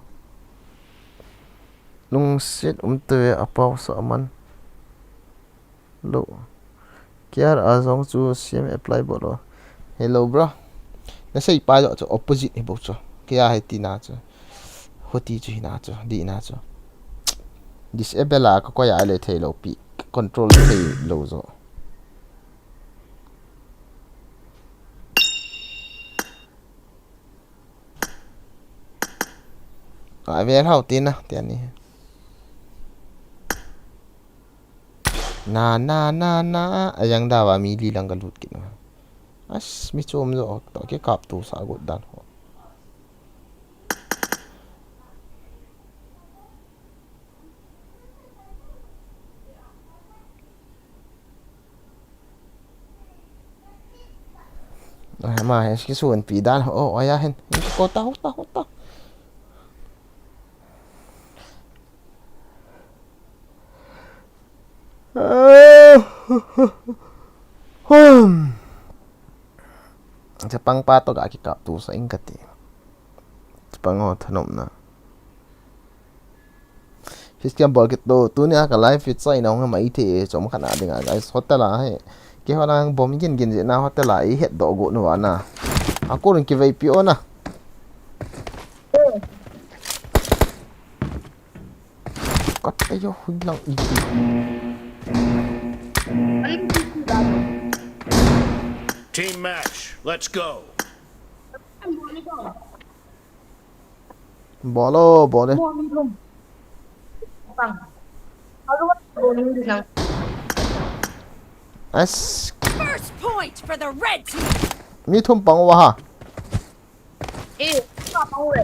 Lungset um te apau sa aman. Lo. Kiar a jong chu C M apply bol lo. Hello bro. Na sei pa jo chu opposite hi bo chu. Kia hai ti na chu. Hoti chu hi na chu. Di na chu. Disable a ka koi a le thei lo pi. Control thei lo jo. A vel hau tina, tia ni. Na, na, na, na. A yang da va mi li lang ka lut kit na. As, mi chom jo, to ke kap tu sa got dan ho. Ai, ma, es ki suan pi dan. Oh, aya hen. Ko ta, ho ta, ho ta. Hmm. Chapang pa to ga ki kap tu sa ing kati. Chapang ho thanom na. Fishcam bol kit tu, tunia ka live feed sa ina hong mai the, chom khat na dinga, guys, hotel a he. Keiho lang bom gin gin jeh na hotel a i het doh got nu ana. Hakur in kivei pi o na. Kat ayo, hui lang i. Team match, let's go. Bol o, bol e. As First point for the red team. Mi thum pang uva ha. Eh, ka pang uva.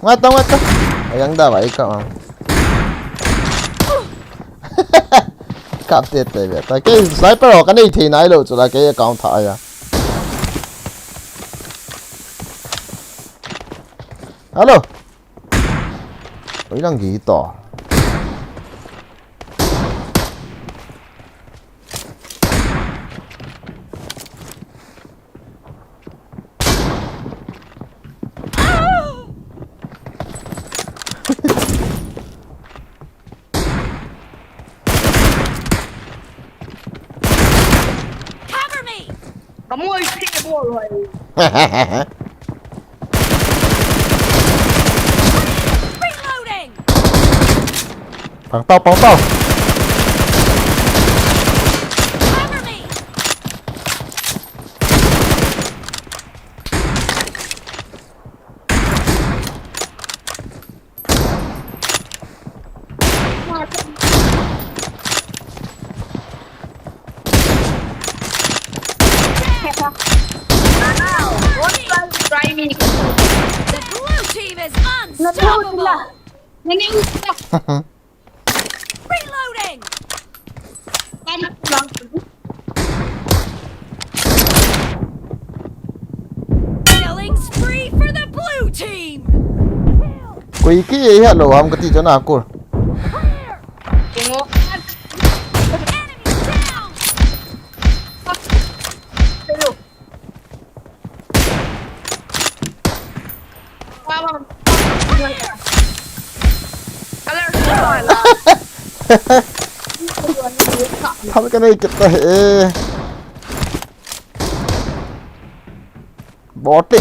Ngai ta, ngai ta. Ayang da vai ka ma. Kap te te ve ta. Kei sniper ho ka nei thei nai lo chu la kei account tha ya. Hello. Oi lang gi to. Cover me! Kamu isi ke bol hai. Reloading! Pang tao, pang tao. Cover me! Wow, don't try to try me. The blue team is unstoppable! Nani usta? Reloading! Tadi pulang. Killing spree for the blue team! Koi ki ye ha lo ham kati chana kur. Thal ka nei kit ta hi. Bot e.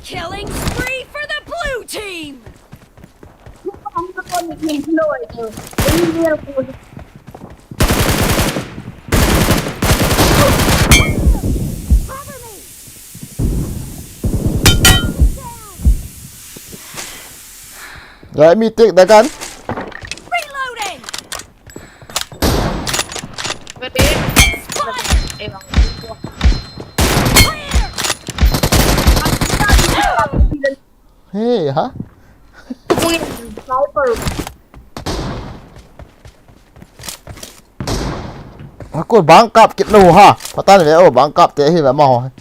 Killing spree for the blue team! Let me take the gun. Reloading! Hey, ha? Sniper. Aku bang kap kit lou ha. Patan ve o, bang kap te hi ve ma ho.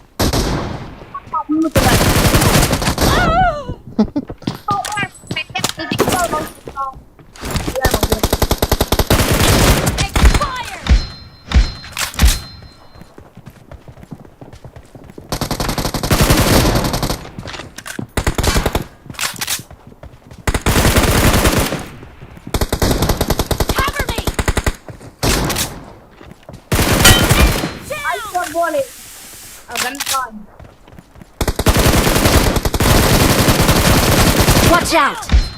Watch out!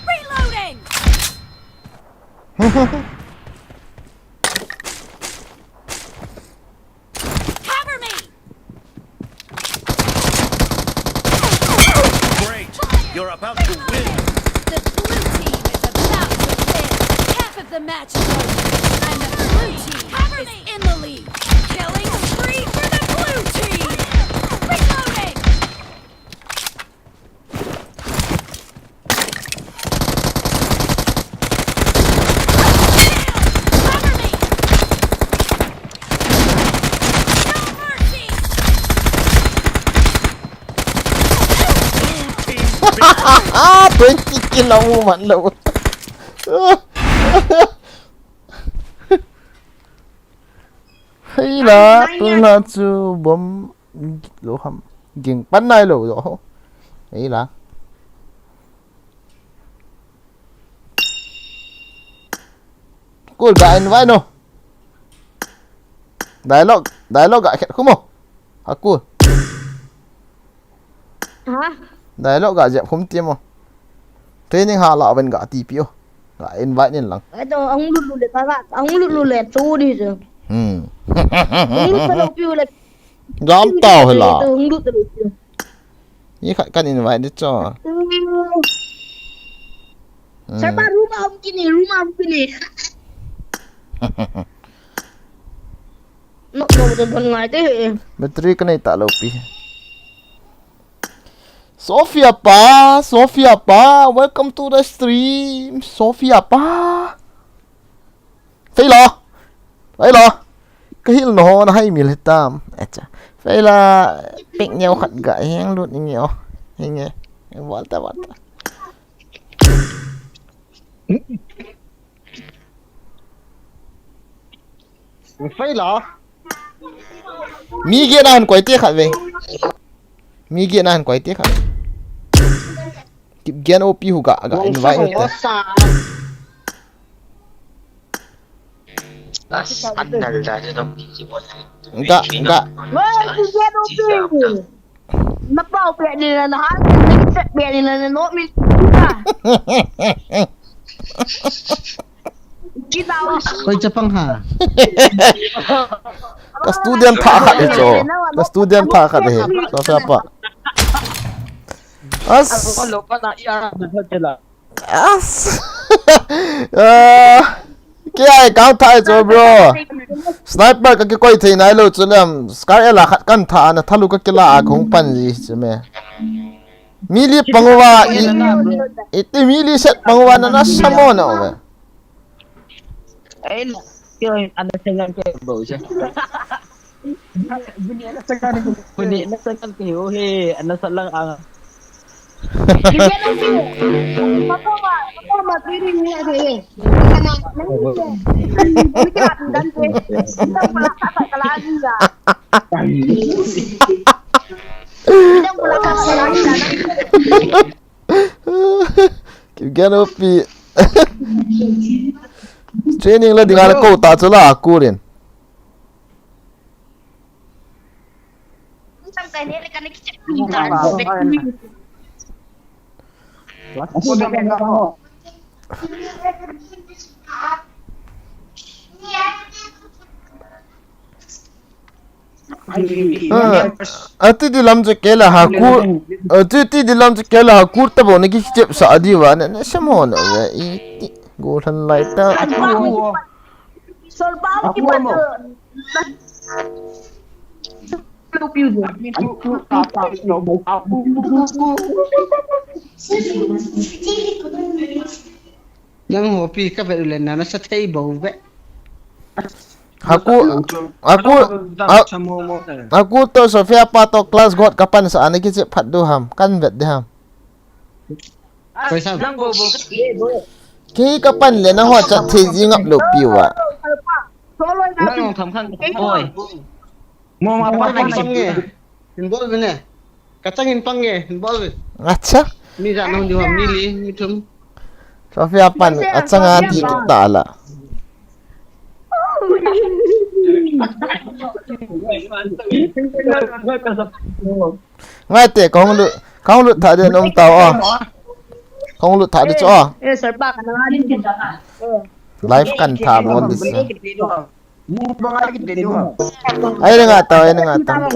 Reloading! Cover me! Great! You're about to win! The blue team is about to win! Half of the match is over, and the blue team is in the lead! Killing spree for the blue team! Reloading! Twenty kill a um man lou. Hei la, tuna chu bomb lo ham. Ging pan nai lou jo ho. Hei la. Kul ga invite no. Dialogue, dialogue ga khet khu mo. Ha kul. Ha? Dialogue ga jep khum ti mo. Training ha la ven ga ti pi o. Ga invite nin lang. Ai to, ahung lut lut le ka ga, ahung lut lut le tu di je. Hmm. Ahung lut ka lo pi u le. Jam tau he la. Ahung lut ka lo pi u. Ni khat kan invite di cho. Hmm. Sir, pa room a hung kini, room a hung kini. No, no, no, don ngai te. Battery ka nei ta lo pi. Sophia pa, Sophia pa, welcome to the stream, Sophia pa. Feila, Feila, ka hil no ho na hai mil hitam. Acha. Feila, pek neo khat ga heng lut ni neo. Henge. Volta, volta. Feila. Mi ge na han koi te khat ve. Mi ge na han koi te khat. Kip gen O P hu ga, ga invite te. Ga, ga. Wah, kip gen O P. Na pau pe ni na, na ha, na chat pe ni na, na no mi. Kita wa. Koi chapang ha. Ka student tha khat hi chu. Ka student tha khat hi. So sa pa. As. Ako lo pa na iya na hotel a. As. Ah. Kei a kang thai chu, bro. Sniper ka kikoi thei nai lo chu lem. Scar ela khat kan tha na thalu ka kila a kong pan ji chu me. Mili panguva i, i ti mili set panguva na na samo na ve. Ei, kyo, ana sengan ke bo siya. Buni, ana sengan ke. Buni, ana sengan ke. Oh, hey, ana salang ang. Bigyan ng view. Papa, papa, matiring niya, eh. Bigyan ng, ng, bigyan ng, bigyan ng, bigyan ng, Kipgen opi. Training la dinga la ko ta chu la kurin. Ah, ati di lam chu kei la ha kur, ati di lam chu kei la ha kur ta bo na ki chep sa di wa na, na se mo na ve, i ti, go than lai ta. Solpa ki pa to. Nang hopi ka vet u le na, na sa thei bo ve. Haku, haku, ha-, haku to Sofia pa to class got ka pan sa ana kiche phat du ham, kan vet de ham. Koi sa? Kei ka pan le na ho chat thei ji ngap lo pi wa. Nang tham khan oi. Mo ma pa nang sam nge. Involve ne. Ka chang in pang nge, involve. Acha. Mi ja nong diu mi li, mi thum. Sofia pan, achang a ti ta la. Ngai te, kong lu, kong lu tha de nom tao a. Kong lu tha de cho. Eh, sir pa, ka na ni. Live kan tha mo dis. Ai nga tao, ai nga tao.